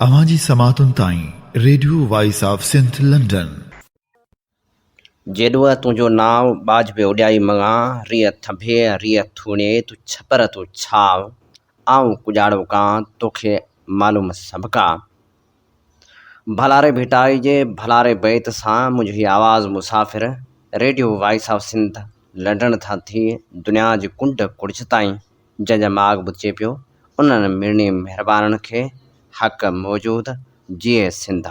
اوهان جي سماعتن تائين radio voice of Sindh London. جيڏوء تنهنجو نانء، ٻاجهه به اڏيائي مڱان، ريء ٿنڀيء، ريء ٿوڻيء، تون ڇپر تون ڇانء، آئون ڪڄاڙو ڪان، توکي معلوم سڀڪا. ڀلاري ڀٽائي جي ڀلاري بيت سان منهنجو هي آواز مسافر، radio voice of Sindh London تان ٿي دنيا جي ڪنڊ ڪڙڇ تائين جنهن جا ماڳ ٻڌجي پيو، انهن مڙني مهربانن کي حق موجود، جيئي سنڌ.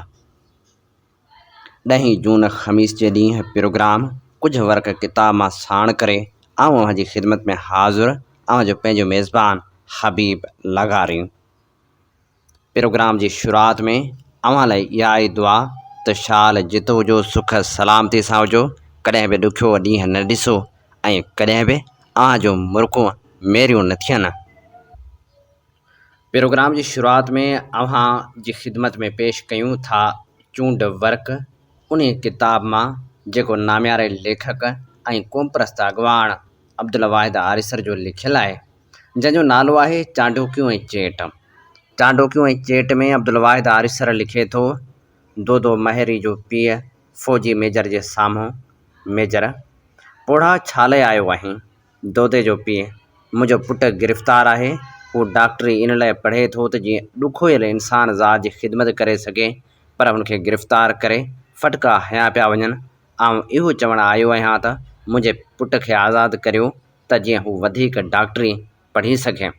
ڏهين جون خميس جي ڏينهن پروگرام ڪجهه ورق ڪتاب مان ساڻ ڪري آئون اوهان جي خدمت ۾ حاضر اوهان جو پنهنجو ميزبان حبيب لغاري. پروگرام جي شروعات ۾ اوهان لاء اها ئي دعا ته شال جت هجو سک سلامتي سان هجو ڪڏهن به ڏکيو ڏينهن نه ڏسو ۽ ڪڏهن به اوهان جون مرڪون ميريون نه ٿين. پروگرام جي شروعات ۾ اوهان جي خدمت ۾ پيش ڪيون ٿا چونڊ ورق انهي ڪتاب مان جيڪو نامياري ليکڪ ۽ قومپرست اڳواڻ عبدالواحد آريسر جو لکيل آهي. جنهن جو نالو آهي چانڊوڪيون ۽ چيٽ. چانڊوڪيون ۽ چيٽ ۾ عبدالواحد آريسر لکي ٿو، دودو مهيري جو پيء فوجي ميجر جي سامهون، ميجر، پوڙها ڇا لئه آيو آهين؟ دودي جو پيء، منهنجو پٽ گرفتار آهي، هو ڊاڪٽري ان لئه پڙهي ٿو ته جيئن ڏکويل انسان ذات جي خدمت ڪري سگهي، پر هن کي گرفتار ڪري ڦٽڪا هنيا پيا وڃن، آئون اهو چوڻ آيو آهيان ته منهنجي پٽ کي آزاد ڪريو ته جيئن هو وڌيڪ ڊاڪٽري پڙهي سگهي.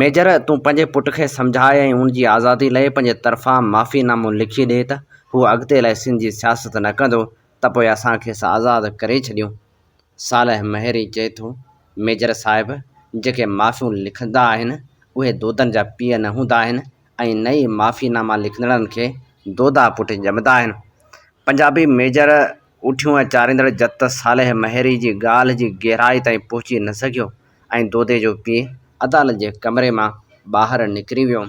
ميجر، تون پنهنجي پٽ کي سمجهاء ۽ ان جي آزادي لئه پنهنجي طرفان معافي نامو لکي ڏي ته هو اڳتي لاء سنڌ جي سياست نه ڪندو ته پوء اسان کيس آزاد ڪري ڇڏيون. صالح مهيري چئي ٿو، ميجر صاحب، جيڪي معافيون لکندا آهن، اهي دودن جا پيء نه هوندا آهن ۽ نه ئي معافي ناما لکندڙن کي دودا پٽ ڄمندا آهن. پنجابي ميجر اٺيون اچاريندڙ جت صالح مهيري جي ڳالهه جي گهرائي تائين پهچي نه سگهيو ۽ دودي جو پيء عدالت جي ڪمري مان ٻاهر نڪري ويو.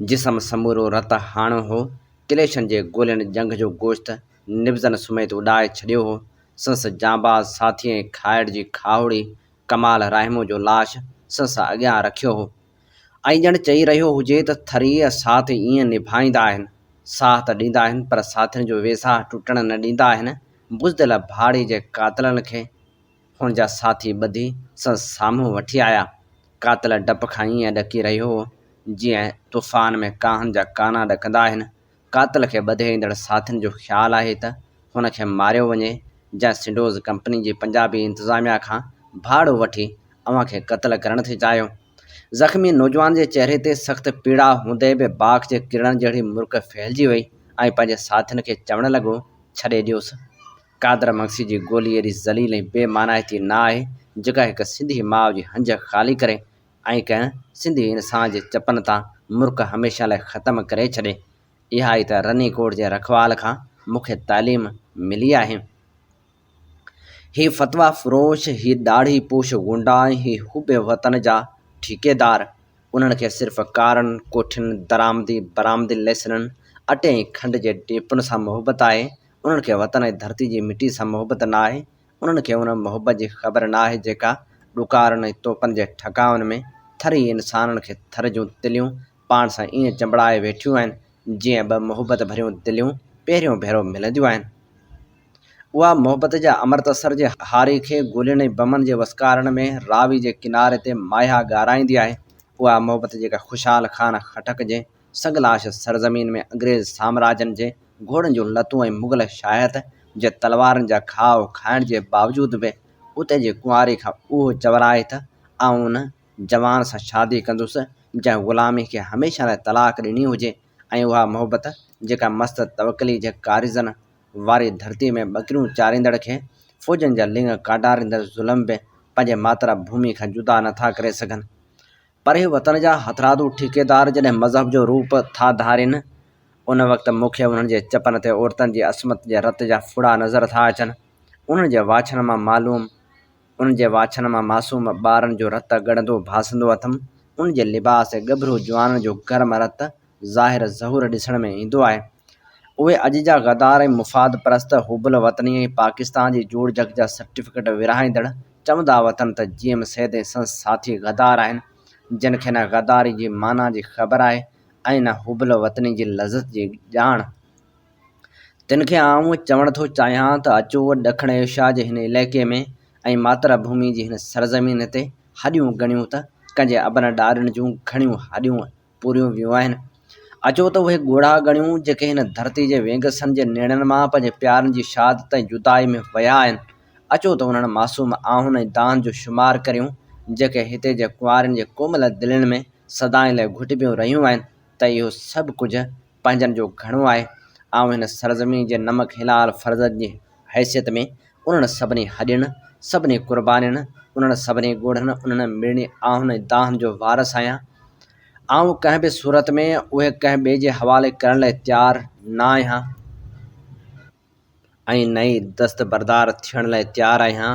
جسم سمورو رت هاڻو هو. ڪليشن جي گولين ڄنگهه جو گوشت نبضن سميت اڏائي ڇڏيو هو. سندس جانباز ساٿي ۽ کائڙ جي کاهوڙي ڪمال راهمون جو لاش سندس اڳيان رکيو هو. ائين ڄڻ چئي رهيو هجي ته ٿريء ساٿ ائين نڀائيندا آهن. ساهه ته ڏيندا آهن پر ساٿين جو ويساهه ٽٽڻ نه ڏيندا آهن. بزدل ڀاڙي جي قاتلن کي هن جا ساٿي ٻڌي سندس سامهون وٺي آيا. قاتل ڊپ کان ائين ڏڪي رهيو هو جيئن طوفان ۾ ڪانهن جا ڪانا ڏڪندا آهن. قاتل کي ٻڌي ايندڙ ساٿين جو خيال آهي ته هن کي ماريو وڃي، جنهن سنڊوز ڪمپني جي پنجابي انتظاميا کان ڀاڙو وٺي اوهان کي قتل ڪرڻ ٿي چاهيو. زخمي نوجوان جي چهري تي سخت پيڙا هوندي به باک جي ڪرڻن جهڙي مرڪ ڦهلجي وئي ۽ پنهنجي ساٿين کي چوڻ لڳو، ڇڏي ڏيوس. قادر مگسي جي گولي ايڏي ذليل ۽ بي معنائتي نه آهي، جيڪا هڪ سنڌي ماء جي هنج خالي ڪري ۽ ڪنهن سنڌي انسان جي چپن تان مرڪ هميشه لاء ختم ڪري ڇڏي. اها ئي ته رني ڪوٽ جي رکوال کان مون کي تعليم ملي آهي. هي فتويٰ فروش، هي ڏاڙهي پوش غنڊا ۽ هي حب وطن جا ٺيڪيدار، انهن کي صرف ڪارن، ڪوٺين، درآمدي برآمدي ليسنن، اٽي ۽ کنڊ جي ڊيپن سان محبت آهي، انهن کي وطن ۽ ڌرتي جي مٽي سان محبت ناهي، انهن کي ان محبت جي خبر ناهي جيڪا ڏڪارن ۽ توپن جي ٺڪائن ۾ ٿري انسانن کي ٿر جون تليون پاڻ سان ائين چنبڙائي ويٺيون آهن، جيئن ٻه محبت ڀريون دليون پهريون ڀيرو ملنديون آهن. اها محبت جا امرتسر جي هاري کي گولين ۽ بمن جي وسڪارن ۾ راوي جي ڪناري تي ماهيا ڳارائيندي آهي. اها محبت جيڪا خوشحال خان خٽڪ جي سنگلاش سرزمين ۾ انگريز سامراجن جي گهوڙن جون لتون ۽ مغل شاهيت جي تلوارن جا گهاء کائڻ جي باوجود به اتي جي ڪنواري کان اهو چورائي ته آئون ان جوان سان شادي ڪندس جنهن غلامي کي هميشه لاء طلاق ڏني هجي ۽ اها محبت جيڪا مست توڪلي جي ڪاريزن واري ڌرتي ۾ ٻڪريون چاريندڙ کي فوجن جا لڱ ڪاڍاريندڙ ظلم به پنهنجي ماتر ڀومي کان جدا نٿا ڪري سگهن. پري وطن جا هٿرادو ٺيڪيدار جڏهن مذهب جو روپ ٿا ڌارين، ان وقت مون کي انهن جي چپن تي عورتن جي عصمت جي رت جا ڦڙا نظر ٿا اچن. انهن جي واڇن مان معلوم انهن جي واڇن مان معصوم ٻارن جو رت ڳڙندو ڀاسندو اٿم. انهن جي لباس تي ڳڀرو جوانن جو گرم رت ظاهر ظهور ڏسڻ ۾ ايندو آهي. اهي اڄ جا غدار ۽ مفاد پرست حب الوطني ۽ پاڪستان جي جوڙجڪ جا سرٽيفڪيٽ ورهائيندڙ چوندا وتن ته جي ايم سيد ۽ سندس ساٿي غدار آهن. جن کي نه غداري جي معنيٰ جي خبر آهي ۽ نه حب الوطني جي لذت جي ڄاڻ. تن کي آئون چوڻ ٿو چاهيان ته اچو ڏکڻ ايشيا جي هن علائقي ۾ ۽ ماتر ڀومي جي هن سرزمين تي هڏيون ڳڻيون ته ڪنهن جي ابن ڏاڏن جون گهڻيون هڏيون پوريون ويون آهن. اچو ته اهي ڳوڙها ڳڻيون جيڪي هن ڌرتي جي وينگسن جي نيڻن مان پنهنجي پيارن جي شهادت ۽ جدائي ۾ ويا آهن. اچو ته انهن معصوم آهن ۽ دانهن جو شمار ڪريون جيڪي هتي جي ڪنوارين جي ڪومل دلين ۾ سدائين لاء گهٽبيون رهيون آهن ته اهو سڀ ڪجهه پنهنجن جو گهڻو آهي. آئون هن سرزمين جي نمڪ حلال فرزند جي حيثيت ۾ انهن سڀني هڏين، سڀني قربانين، انهن سڀني ڳوڙهن، انهن مڙني آهن ۽ دانهن جو وارث آهيان. آئون ڪنهن به صورت ۾ اهي ڪنهن ٻئي جي حوالي ڪرڻ لاء تيار نه آهيان ۽ نه ئي دستبردار ٿيڻ لاء تيار آهيان.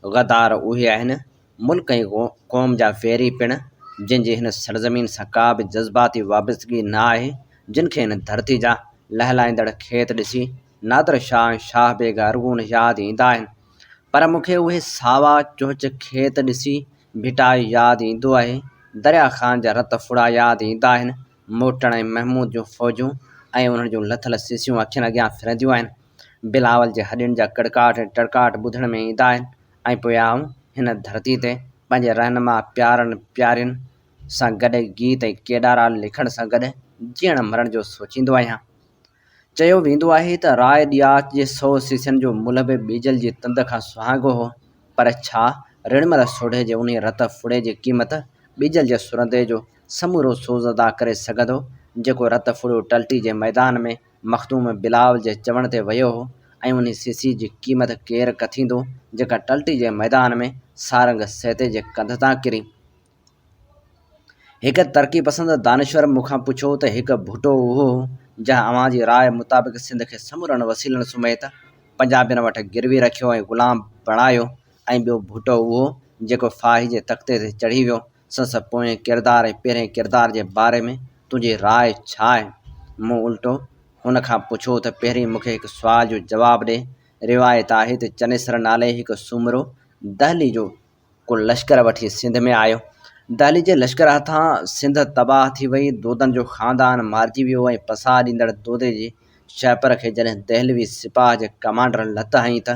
غدار اهي آهن، ملڪ ۽ قوم جا ويري پڻ، جن جي هن سرزمين سان ڪا به جذباتي وابستگي نه آهي، جن کي هن ڌرتي جا لهلائيندڙ کيت ڏسي نادر شاهه ۽ شاهه بيگ ارغون ياد ايندا آهن، پر مون کي اهي ساوا چهچ کيت ڏسي ڀٽائي ياد ايندو آهي، دريا خان جا رت ڦڙا ياد ايندا آهن، موٽڻ ۽ محمود جون فوجون ۽ انهن جون لٿل سيسيون اکين اڳيان ڦرنديون آهن، بلاول جي هڏين جا ڪڙڪاٽ ۽ ٽڙڪاٽ ٻڌڻ ۾ ايندا آهن ۽ پوء آئون هن ڌرتي تي پنهنجي رهنما پيارن پيارين سان گڏ گيت ۽ ڪيڏارا لکڻ سان گڏ جيئڻ مرڻ جو سوچيندو آهيان. چيو ويندو آهي ته راء ڏياچ جي سئو سيسين جو ملهه به ٻيجل جي تند کان سهانگو هو، پر ڇا رڻمل سوڍي جي انهيء رت ڦڙي جي قيمت ٻيجل جي سرندي جو سمورو سوز ادا ڪري سگهندو، جيڪو رت ڦڙو ٽلٽي جي ميدان ۾ مخدوم بلاول جي چوڻ تي ويو هو ۽ انهي سيسي جي قيمت ڪير ڪٿيندو، جيڪا ٽلٽي جي ميدان ۾ سارنگ سهتي جي ڪنڌ تان ڪري. هڪ ترقي پسند دانشور مون کان پڇيو ته هڪ ڀٽو اهو هو، جنهن اوهان جي راء مطابق سنڌ کي سمورن وسيلن سميت پنجابين وٽ گروي رکيو ۽ غلام بڻايو ۽ ٻيو ڀٽو اهو جيڪو ڦاهي جي تختي تي چڙهي ويو، سندس پوئين ڪردار ۽ پهرئين ڪردار جي باري ۾ تنهنجي راء ڇا آهي؟ مون الٽو هن کان پڇيو ته پهرين مون کي هڪ سوال جو جواب ڏي، روايت آهي ته چنيسر نالي هڪ سومرو دهلي جو ڪو لشڪر وٺي سنڌ ۾ آيو. دهلي جي لشڪر هٿان سنڌ تباهه ٿي وئي. دودن جو خاندان مارجي ويو ۽ پساهه ڏيندڙ دودي جي شهپر کي جڏهن دهلوي سپاهه جي ڪمانڊر لت هنئي ته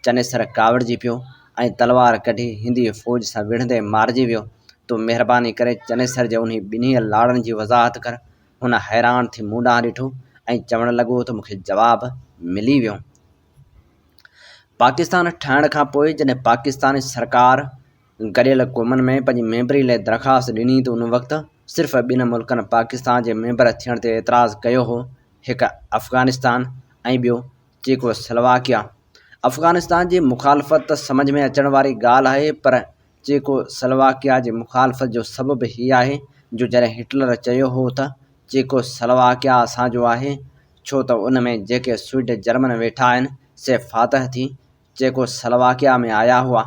چنيسر ڪاوڙجي پيو ۽ تلوار ڪڍي هندي فوج سان وڙهندي مارجي ويو. تون مهرباني ڪري چنيسر جي انهي ٻنهي لاڙن جي وضاحت ڪر. هن حيران ٿي مون ڏانهن ڏٺو ۽ چوڻ لڳو ته مون کي جواب ملي ويو. پاڪستان ٺهڻ کان پوء جڏهن پاڪستاني سرڪار گڏيل قومن ۾ پنهنجي ميمبري لاء درخواست ڏني ته ان وقت صرف ٻن ملڪن پاڪستان جي ميمبر ٿيڻ تي اعتراض ڪيو هو هڪ افغانستان ۽ ٻيو چيڪو سلواڪيا. افغانستان جي مخالفت ته سمجهه ۾ اچڻ واري ڳالهه آهي پر چيڪو سلواڪيا جي مخالفت جو سبب هي آهي جو جڏهن هٽلر چيو هو ته چيڪو سلواڪيا اسان جو آهي ڇو ته ان ۾ جيڪي سوئڊ جرمن ويٺا آهن سي فاتح ٿي چيڪو سلواڪيا ۾ آيا هئا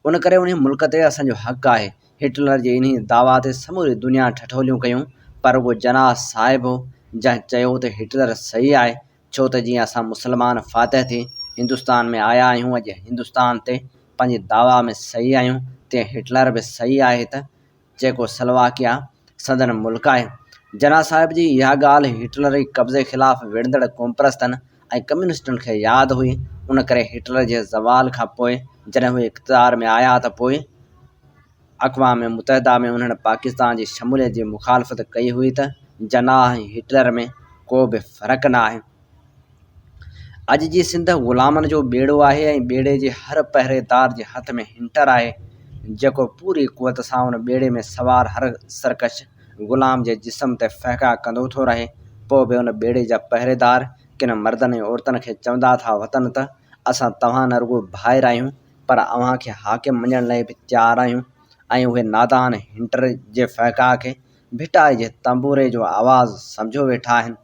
ان ڪري انهي ملڪ تي اسان جو حق آهي. هٽلر جي انهي دعويٰ تي سموري دنيا ٺٺوليون ڪيون پر رڳو جناح صاحب هو جنهن چيو ته هٽلر صحيح آهي ڇو ته جيئن اسان مسلمان فاتح ٿي هندستان ۾ آيا آهيون اڄ هندستان تي پنهنجي دعويٰ ۾ صحيح آهيون تيئن هٽلر به صحيح آهي ته چيڪو سلواڪيا سندن ملڪ آهي. جناح صاحب جي اها ڳالهه هٽلري قبضي خلاف وڙهندڙ قومپرستن ۽ ڪميونسٽن کي ياد هئي، ان ڪري هٽلر جي زوال کان پوء جڏهن اهي اقتدار ۾ آيا ته پوء اقوام متحده ۾ انهن پاڪستان جي شموليت جي مخالفت ڪئي هئي ته جناح ۽ هٽلر ۾ ڪو به فرق نه آهي. اڄ جي سنڌ غلامن جو ٻيڙو آهي ۽ ٻيڙي جي هر پهريدار جي هٿ ۾ هنٽر آهي، جيڪو پوري قوت سان ان ٻيڙي ۾ سوار هر سرڪش غلام جي جسم تي ڦهڪا ڪندو ٿو رهي، پوء به ان ٻيڙي جا پهريدار ڪن مردن ۽ عورتن کي چوندا ٿا وتن ته اسان توهان نه رڳو ڀائر آهيون پر اوهان کي حاڪم مڃڻ لئه به تيار آهيون ۽ اهي نادان هنٽر جي ڦهڪا کي ڀٽائي جي تنبوري جو آواز سمجهيو ويٺا آهن.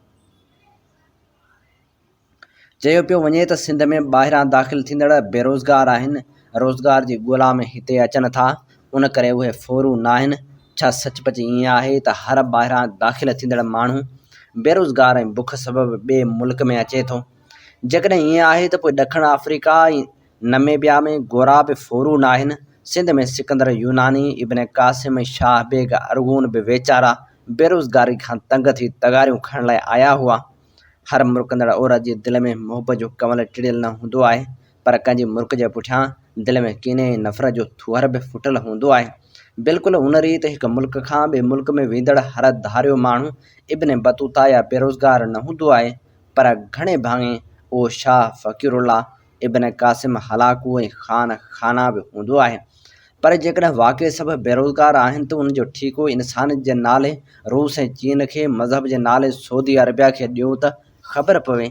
چيو پيو وڃي ته سنڌ ۾ ٻاهران داخل ٿيندڙ بيروزگار آهن، روزگار جي ڳولا ۾ هتي اچن ٿا، ان ڪري اهي ڦورو ناهن، ڇا سچ پچ ائين آهي ته هر ٻاهران داخل ٿيندڙ ماڻهو بيروزگار ۽ بک سبب ٻئي ملڪ ۾ اچي ٿو؟ جيڪڏهن ائين آهي ته پوء ڏکڻ آفريڪا ۽ نميبيا ۾ گورا به ڦورو ناهن؟ سنڌ ۾ سڪندر يوناني، ابن قاسم ۽ شاهه بيگ ارغون به ويچارا بيروزگاري کان تنگ ٿي تغاريون کڻڻ لاء آيا هئا. هر مرڪندڙ عورت جي دل ۾ محبت جو ڪنول ٽڙيل نه هوندو آهي، پر ڪنهن جي مرڪ جي پٺيان دل ۾ ڪيني ۽ نفرت جو ٿوهر به ڦٽل هوندو آهي. بلڪل ان ريت هڪ ملڪ کان ٻئي ملڪ ۾ ويندڙ هر ڌاريو ماڻهو ابن بطوطه يا بيروزگار نه هوندو آهي، پر گهڻي ڀاڱي اهو شاهه فقير الله، ابن قاسم هلاڪو ۽ خان خانا به هوندو آهي. پر جيڪڏهن واقعي سڀ بيروزگار آهن ته ان جو ٺيڪو انسانيت جي نالي روس ۽ چين کي، مذهب جي نالي سعودي عربيه کي ڏيو ته خبر پوي.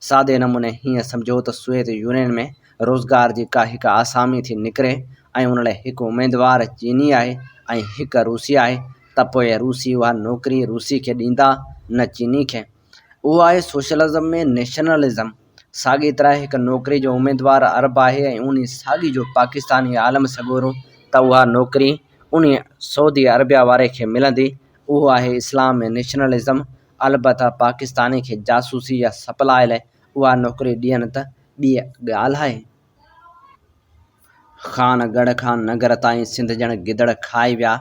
سادي نموني هيئن سمجهو ته سويت يونين ۾ روزگار جي ڪا هڪ آسامي ٿي نڪري ۽ ان لاء هڪ اميدوار چيني آهي ۽ هڪ روسي آهي ته پوء روسي اها نوڪري روسي کي ڏيندا نه چيني کي. اهو آهي سوشلزم ۾ نيشنلزم. ساڳي طرح هڪ نوڪري جو اميدوار عرب آهي ۽ انهي ساڳي جو پاڪستاني عالم سڳورو ته اها نوڪري انهي سعودي عربيه واري کي ملندي. اهو آهي اسلام ۾ نيشنلزم. البته پاڪستاني کي جاسوسي يا سپلاء لاء اها نوڪري ڏين ته ٻي ڳالهه آهي. خان ڳڙهه کان ننگر تائين سنڌ ڄڻ گدڙ کائي ويا.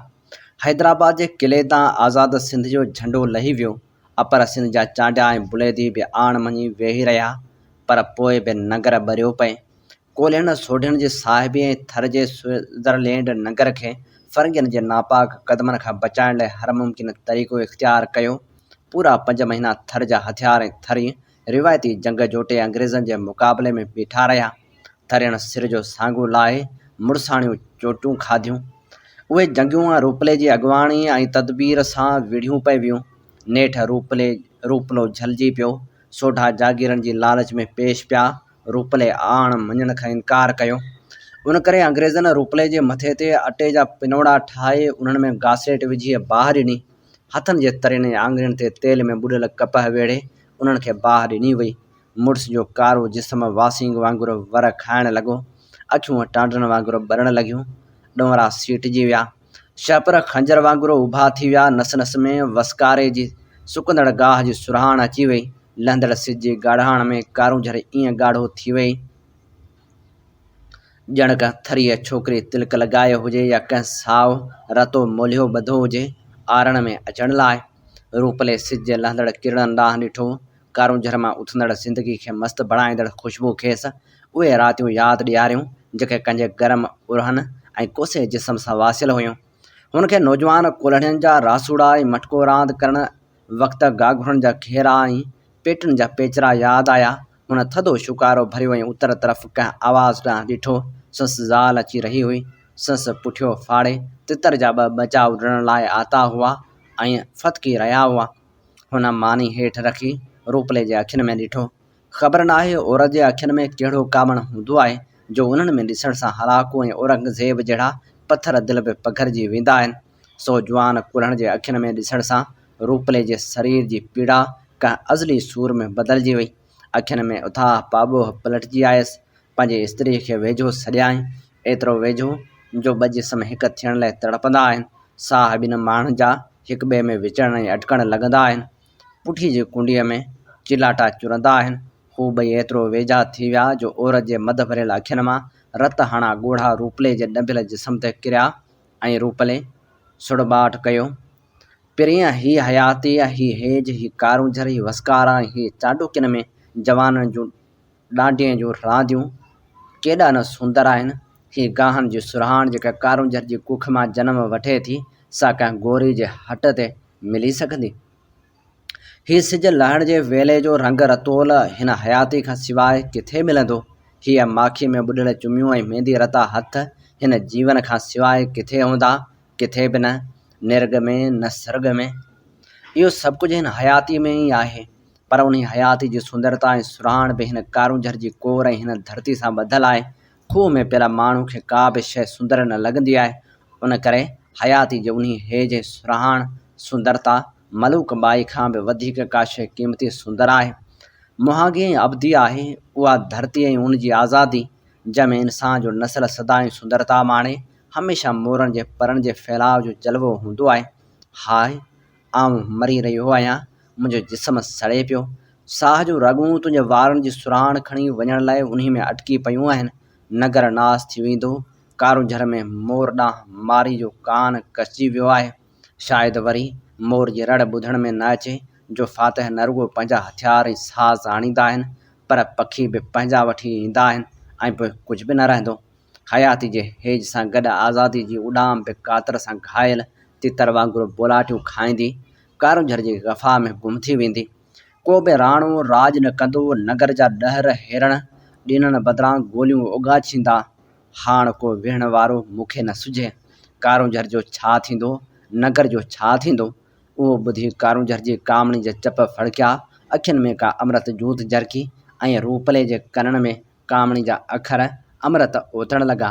حيدرآباد جي قلعي تان آزاد سنڌ جو جهنڊو لهي ويو. اپر سنڌ جا چانڊيا ۽ بليدي به آڻ مڃي ويهي رهيا، پر پوء به ننگر ٻريو پئي. ڪولهين سوڍين جي صاحبي ۽ ٿر جي سوئٽزرلينڊ ننگر کي فرنگين جي ناپاڪ قدمن کان بچائڻ لاء هر ممڪن طريقو اختيار ڪيو. پورا پنج مهينا ٿر جا هٿيار ۽ ٿري روايتي جنگ جوٽي انگريزن جي مقابلي ۾ بيٺا رهيا. ٿرين سر جو سانگو لاهي مڙساڻيون چوٽون کاڌيون. اهي جنگيون روپلي جي اڳواڻي ۽ تدبير سان وڙهيون پئي ويون. نيٺ روپلي روپلو جهلجي پيو. سوڍا جاگيرن جي لالچ ۾ پيش پيا. روپلي آڻ مڃڻ کان انڪار ڪيو. ان ڪري انگريزن روپلي جي مٿي تي اٽي جا پنوڙا ٺاهي انهن ۾ گاسليٽ وجهي باهه ڏني. هٿن جي ترين ۽ آڱرين تي تيل ۾ ٻڏل ڪپهه ويڙهي انهن کي باهه ڏني وئي. مڙس جو ڪارو جسم واسينگ وانگر ور کائڻ لڳو. اکيون ٽانڊن وانگر ٻرڻ لڳيون. ڏونئرا سيٽجي ويا. شهپر خنجر وانگر اڀا ٿي ويا. نس نس ۾ وسڪاري جي سڪندڙ گاهه جي سرهاڻ اچي وئي. لهندڙ سج جي ڳاڙهاڻ ۾ ڪارونجهر ائين ڳاڙهو ٿي وئي، ڄڻ ڪنهن ٿريء ڇوڪري تلڪ لڳايو هجي يا ڪنهن سائو رتو مولهيو ٻڌو هجي آرڻ ۾ اچڻ لاء. روپلي سج جي لهندڙ ڪرڻن ڏانهن ڏٺو. ڪارونجهر مان اٿندڙ زندگي کي مست بڻائيندڙ خوشبو کيس اهي راتيون ياد ڏياريون، جيڪي ڪنهن جي گرم ارهن ۽ ڪوسي جسم سان واسيل هيون. هن کي نوجوان ڪولهڙين جا راسوڙا ۽ مٽڪو راند ڪرڻ وقت گاگهرن جا گهيرا ۽ پيٽن جا پيچرا ياد آيا. هن ٿڌو شوڪارو ڀريو ۽ اتر طرف ڪنهن آواز ڏانهن ڏٺو. سندس زال اچي رهي هئي. سندس پٺيو ڦاڙي تتر جا ٻه ٻچا اڏرڻ لاء آتا هئا ۽ ڦٿڪي رهيا هئا. هن ماني هيٺ رکي روپلي جي اکين ۾ ڏٺو. خبر ناهي عورت جي اکين ۾ ڪهڙو ڪامڻ هوندو آهي جو انهن ۾ ڏسڻ سان هلاڪو ۽ اورنگزيب جهڙا پٿر دل به پگهرجي ويندا آهن. سو جوان ڪلهڻ جي اکين ۾ ڏسڻ سان روپلي جي سرير جي پيڙا ڪنهن ازلي سور ۾ بدلجي وئي. اکين ۾ اٿاهه پاٻوهه پلٽجي آيس. پنهنجي استريء کي ويجهو سڏيائين. ايترو ويجهو جو ٻه جسم هڪ ٿيڻ لاء تڙپندا آهن. ساهه ٻن ماڻهن جا هڪ ٻئي ۾ وچڙڻ ۽ اٽڪڻ لڳندا آهن. پٺي جي ڪنڊيء ۾ چيلاٽا چرندا آهن. هو ٻئي ايترو ويجها ٿي ويا جو عورت جي مڌ ڀريل اکين مان رت هاڻا ڳوڙها روپلي جي ڏنڀيل جسم تي ڪريا ۽ روپلي سڙٻاٽ ڪيو. پرينء هيء حياتي، هي هيج، هي ڪارونجهر، هي وسڪارا ۽ هي چانڊوڪين ۾ جوانن جون ڏانڊين جون رانديون ڪيڏا نه سندر آهن. هي گاهن جي سرهاڻ جيڪا ڪارونجهر جي ڪک مان جنم وٺي ٿي، سا ڪنهن گوري جي هٽ تي ملي سگهندي؟ هي سج لهڻ جي ويلي جو رنگ رتول هن حياتي کان سواء ڪٿي ملندو؟ هيء ماکيء ۾ ٻڏل چميون ۽ ميندي رتا هٿ هن جيون کان سواء ڪٿي هوندا؟ ڪٿي به نه، نرڳ ۾ نه سرڳ ۾. اهو سڀ ڪجهه هن حياتيء ۾ ئي آهي. پر انهيء حياتيء جي سندرتا ۽ سرهاڻ به هن ڪارونجهر جي ڪور ۽ هن ڌرتيء سان ٻڌل آهي. کوهه ۾ پيل ماڻهو کي ڪا به شيء سندر نه لڳندي آهي. ان ڪري حياتيء جي انهيء هيج ۽ سرهاڻ، سندرتا، ملوڪ ٻائي کان به وڌيڪ ڪا شيء قيمتي سندر آهي. مهانگي ۽ ابدي آهي. اها ڌرتي ۽ ان جي آزادي، جنهن ۾ انسان جو نسل سدائين سندرتا ماڻي، هميشه مورن جي پرن جي ڦهلاء جو جلوو هوندو آهي. هاء! آئون مري رهيو آهيان، منهنجو جسم سڙي پيو. ساهه جون رڳون تنهنجي وارن جي سرهاڻ کڻي وڃڻ لاء انهي ۾ اٽڪي پيون آهن. نگر ناس ٿي ويندو. ڪارونجهر ۾ مور ڏانهن ماري جو ڪان ڪسجي ويو آهي. شايد وري مور جي رڙ ٻڌڻ ۾ نه اچي، جو فاتح نه رڳو پنهنجا هٿيار ۽ ساز آڻيندا آهن، پر پکي به پنهنجا وٺي ايندا آهن ۽ پوء ڪجهه به نه رهندو. حياتي جي هيج سان گڏ آزادي جي اڏام به ڪاتر سان گهايل تتر وانگر بولاٽيون کائيندي ڪارونجهر جي غفا ۾ گم ٿي ويندي. ڪو به راڻو راڄ نه ڪندو، ننگر جا ڏهر هيرڻ ڏينن بدران گوليون اوڳاڇيندا. هاڻ ڪو ويهڻ وارو مون کي نه سجهي. ڪارونجهر جو ڇا ٿيندو، ننگر جو ڇا ٿيندو؟ اهو ٻڌي ڪارونجهر جي ڪامڻي جا چپ ڦڙڪيا، اکين ۾ ڪا امرت جوت جرڪي ۽ روپلي جي ڪنن ۾ ڪامڻي جا اکر امرت اوتڻ لڳا.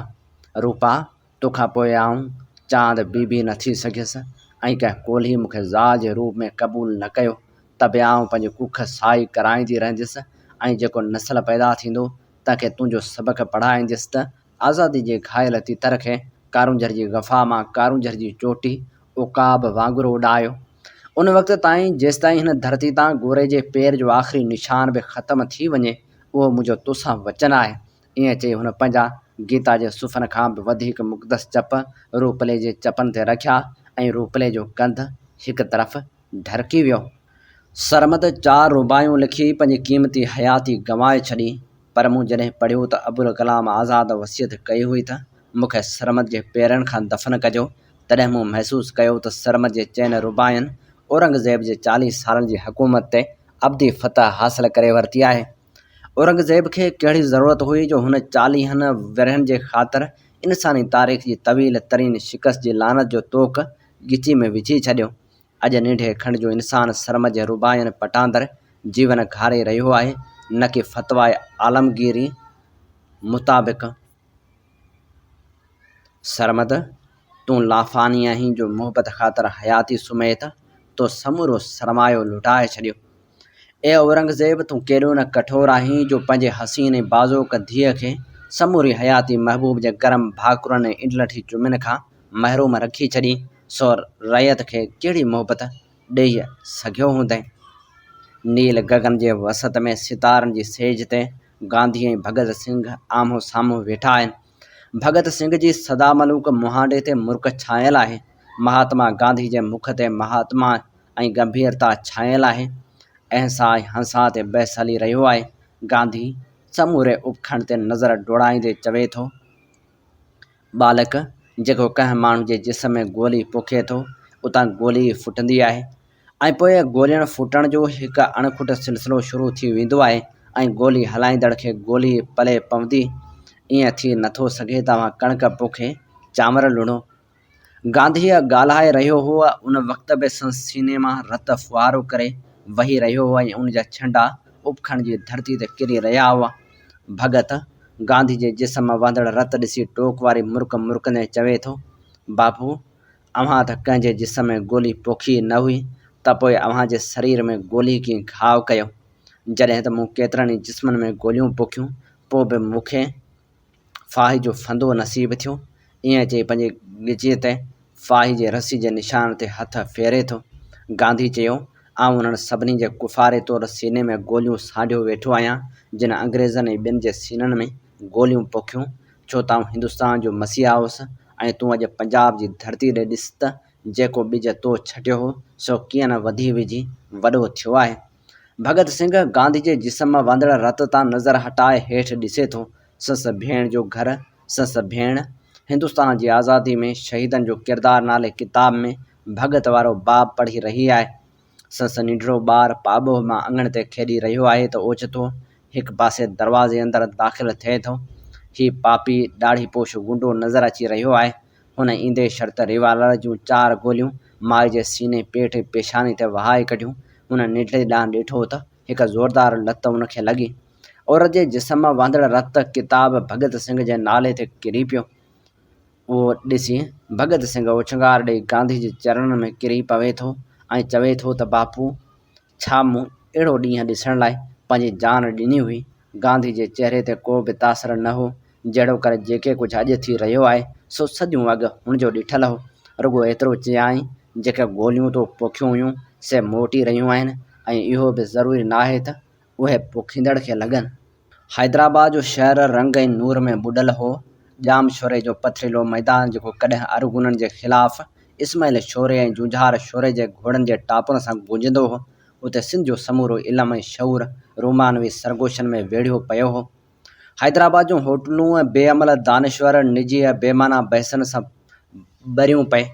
روپا! توکان پوء آئون چاند بي بي نه ٿي سگهيس ۽ ڪنهن ڪولهي مون کي زال جي روپ ۾ قبول نه ڪيو ته به آئون پنهنجي ڪک سائي ڪرائيندي رهنديس ۽ جيڪو نسل پيدا ٿيندو تنهن کي تنهنجو سبق پڙهائينديس ته آزادي جي گهايل تتر کي ڪارونجهر جي غفا مان ڪارونجهر جي چوٽي عقاب وانگر اڏايو. ان وقت تائين جيستائين هن ڌرتي تان گوري جي پير جو آخري نشان به ختم ٿي وڃي، اهو منهنجو توسان وچن آهي. ائين چئي هن پنهنجا گيتا جي صفحن کان به وڌيڪ مقدس چپ روپلي جي چپن تي رکيا ۽ روپلي جو ڪنڌ هڪ طرف ڍرڪي ويو. سرمد چار رباعيون لکي پنهنجي قيمتي حياتي گنوائي ڇڏي، پر مون جڏهن پڙهيو ته ابوالڪلام آزاد وصيت ڪئي هئي ته مون کي سرمد جي پيرن کان دفن ڪجو، تڏهن مون محسوس ڪيو ته سرمد جي چئن رباعين اورنگزيب جي 40 سالن جي حڪومت تي ابدي فتح حاصل ڪري ورتي آهي. اورنگزيب کي ڪهڙي ضرورت هئي جو هن چاليهن ورهين جي خاطر انساني تاريخ جي طويل ترين شڪست جي لعنت جو طوق ڳچي ۾ وجهي ڇڏيو. اڄ ننڍي کنڊ جو انسان سرمد جي رباعين پٽاندر جيون گهاري رهيو آهي، نه ڪي فتويٰ عالمگيري مطابق. سرمد، تون لافاني آهين جو محبت خاطر حياتي سميت تو سمورو سرمايو لٽائي ڇڏيو. اي اورنگزيب، تون ڪيڏو نه ڪٺور آهين جو پنهنجي حسين ۽ باذوق ڌيء کي سموري حياتي محبوب جي گرم ڀاڪرن ۽ انڊلٺي چمين کان محروم رکي ڇڏين، سو رعيت کي ڪهڙي محبت ڏيئي سگهيو هوندين؟ نيل گگن جي وسط ۾ ستارن جي سيج تي گانڌي ۽ ڀڳت سنگهه آمهون سامهون ويٺا آهن. ڀڳت سنگهه جي سدا ملوڪ مهانڊي تي مرڪ ڇانيل آهي. مهاتما گانڌي جي مک تي مهاتما ۽ گنڀيرتا ڇانيل آهي. اهنسا ۽ هنسا تي بحث هلي رهيو آهي. گانڌي سموري اپکنڊ تي نظر ڊوڙائيندي چوي ٿو. ٻالڪ، جيڪو ڪنهن ماڻهو جي جسم ۾ گولي پوکي ٿو، اتان گولي ئي ڦٽندي آهي ۽ پوء گولين ڦٽڻ جو هڪ اڻکٽ سلسلو شروع ٿي ويندو آهي ۽ گولي هلائيندڙ کي گولي ئي پلئه پوندي. ائين ٿي نٿو سگهي ته اوهان ڪڻڪ پوکي چانور لڻو. گانڌيء ڳالهائي رهيو هو، ان وقت به سندس سيني مان رت ڦوهارو ڪري وهي رهيو هو ۽ ان جا ڇنڊا اپکنڊ جي ڌرتي تي ڪري رهيا هئا. ڀڳت، گانڌي جي جسم مان وهندڙ رت ڏسي ٽوڪ واري مرڪ مرڪندي چوي ٿو، باپو، اوهان ته ڪنهن جي جسم ۾ گولي پوکي ئي نه هئي ته پوء اوهان جي سرير ۾ گولي ڪيئن گهاء ڪيو؟ جڏهن ته مون ڪيترن ئي جسمن ۾ گوليون پوکيون، پوء به مون کي ڦاهي جو ڦندو نصيب ٿيو. ائين چئي پنهنجي ڳچيء تي ڦاهي جي رسي جي نشان تي هٿ ڦيري ٿو. گانڌي چيو، آئون انهن سڀني جي ڪفاري طور سيني ۾ گوليون سانڍيو ويٺو آهيان، جن انگريزن ۽ ٻين جي سينن ۾ گوليون پوکيون، ڇو ته آئون هندستان جو مسيحا هوس ۽ تون اڄ پنجاب جي ڌرتي ڏي ڏس ته جيڪو ٻج تو ڇٽيو هو، سو ڪيئن نه وڌي ويجهي وڏو ٿيو آهي. ڀڳت سنگهه گانڌي جي جسم مان وهندڙ رت تان نظر هٽائي هيٺ ڏسي ٿو. سس ڀيڻ جو گهر، سس ڀيڻ، هندستان جي آزادي ۾ شهيدن جو ڪردار نالي ڪتاب ۾ ڀڳت وارو باب پڙهي رهي آهي. سس ننڍڙو ٻار پاٻوهه مان اڱڻ تي کيڏي رهيو آهي ته اوچتو هڪ پاسي دروازي اندر داخل ٿئي ٿو. هي پاپي ڏاڙهي پوش غنڊو نظر اچي رهيو آهي. هن ايندي شرط ريوالر جون چار گوليون مائي جي سيني، پيٽ ۽ پيشاني تي وهائي ڪڍيون. هن ننڍڙي ڏانهن ڏٺو ته هڪ زوردار لت ان کي لڳي. عورت جي جسم مان وهندڙ رت ڪتاب ڀڳت سنگهه جي نالي تي ڪري پيو. اهو ڏسي ڀڳت سنگهه اوڇنگار ڏئي گانڌي جي چرڻن ۾ ڪري پوي ٿو ۽ چوي ٿو ته باپو! ڇا مون اهڙو ڏينهن ڏسڻ لاء پنهنجي جان ڏني هئي؟ گانڌي جي چهري تي ڪو به تاثر نه هو، جهڙوڪر جيڪي ڪجهه اڄ ٿي رهيو آهي، سو صديون اڳ هن جو ڏٺل هو. رڳو ايترو چيائين، جيڪي گوليون تو پوکيون هيون، سي موٽي رهيون آهن ۽ اهو به ضروري ناهي ته اهي پوکيندڙ کي لڳن. حيدرآباد جو شهر رنگ ۽ نور ۾ ٻڏل هو. ڄام شوري جو پٿريلو ميدان جيڪو ڪڏهن ارغونن جي خلاف اسماعيل شوري ۽ جونجهار شوري جي گهوڙن جي ٽاپن سان گونجندو هو، اتي سنڌ جو سمورو علم ۽ شعور رومانوي سرگوشين ۾ ويڙهيو پيو هو. حيدرآباد جون هوٽلون ۽ بي عمل دانشور نجي ۽ بي معنيٰ بحثن سان ٻريون پئي.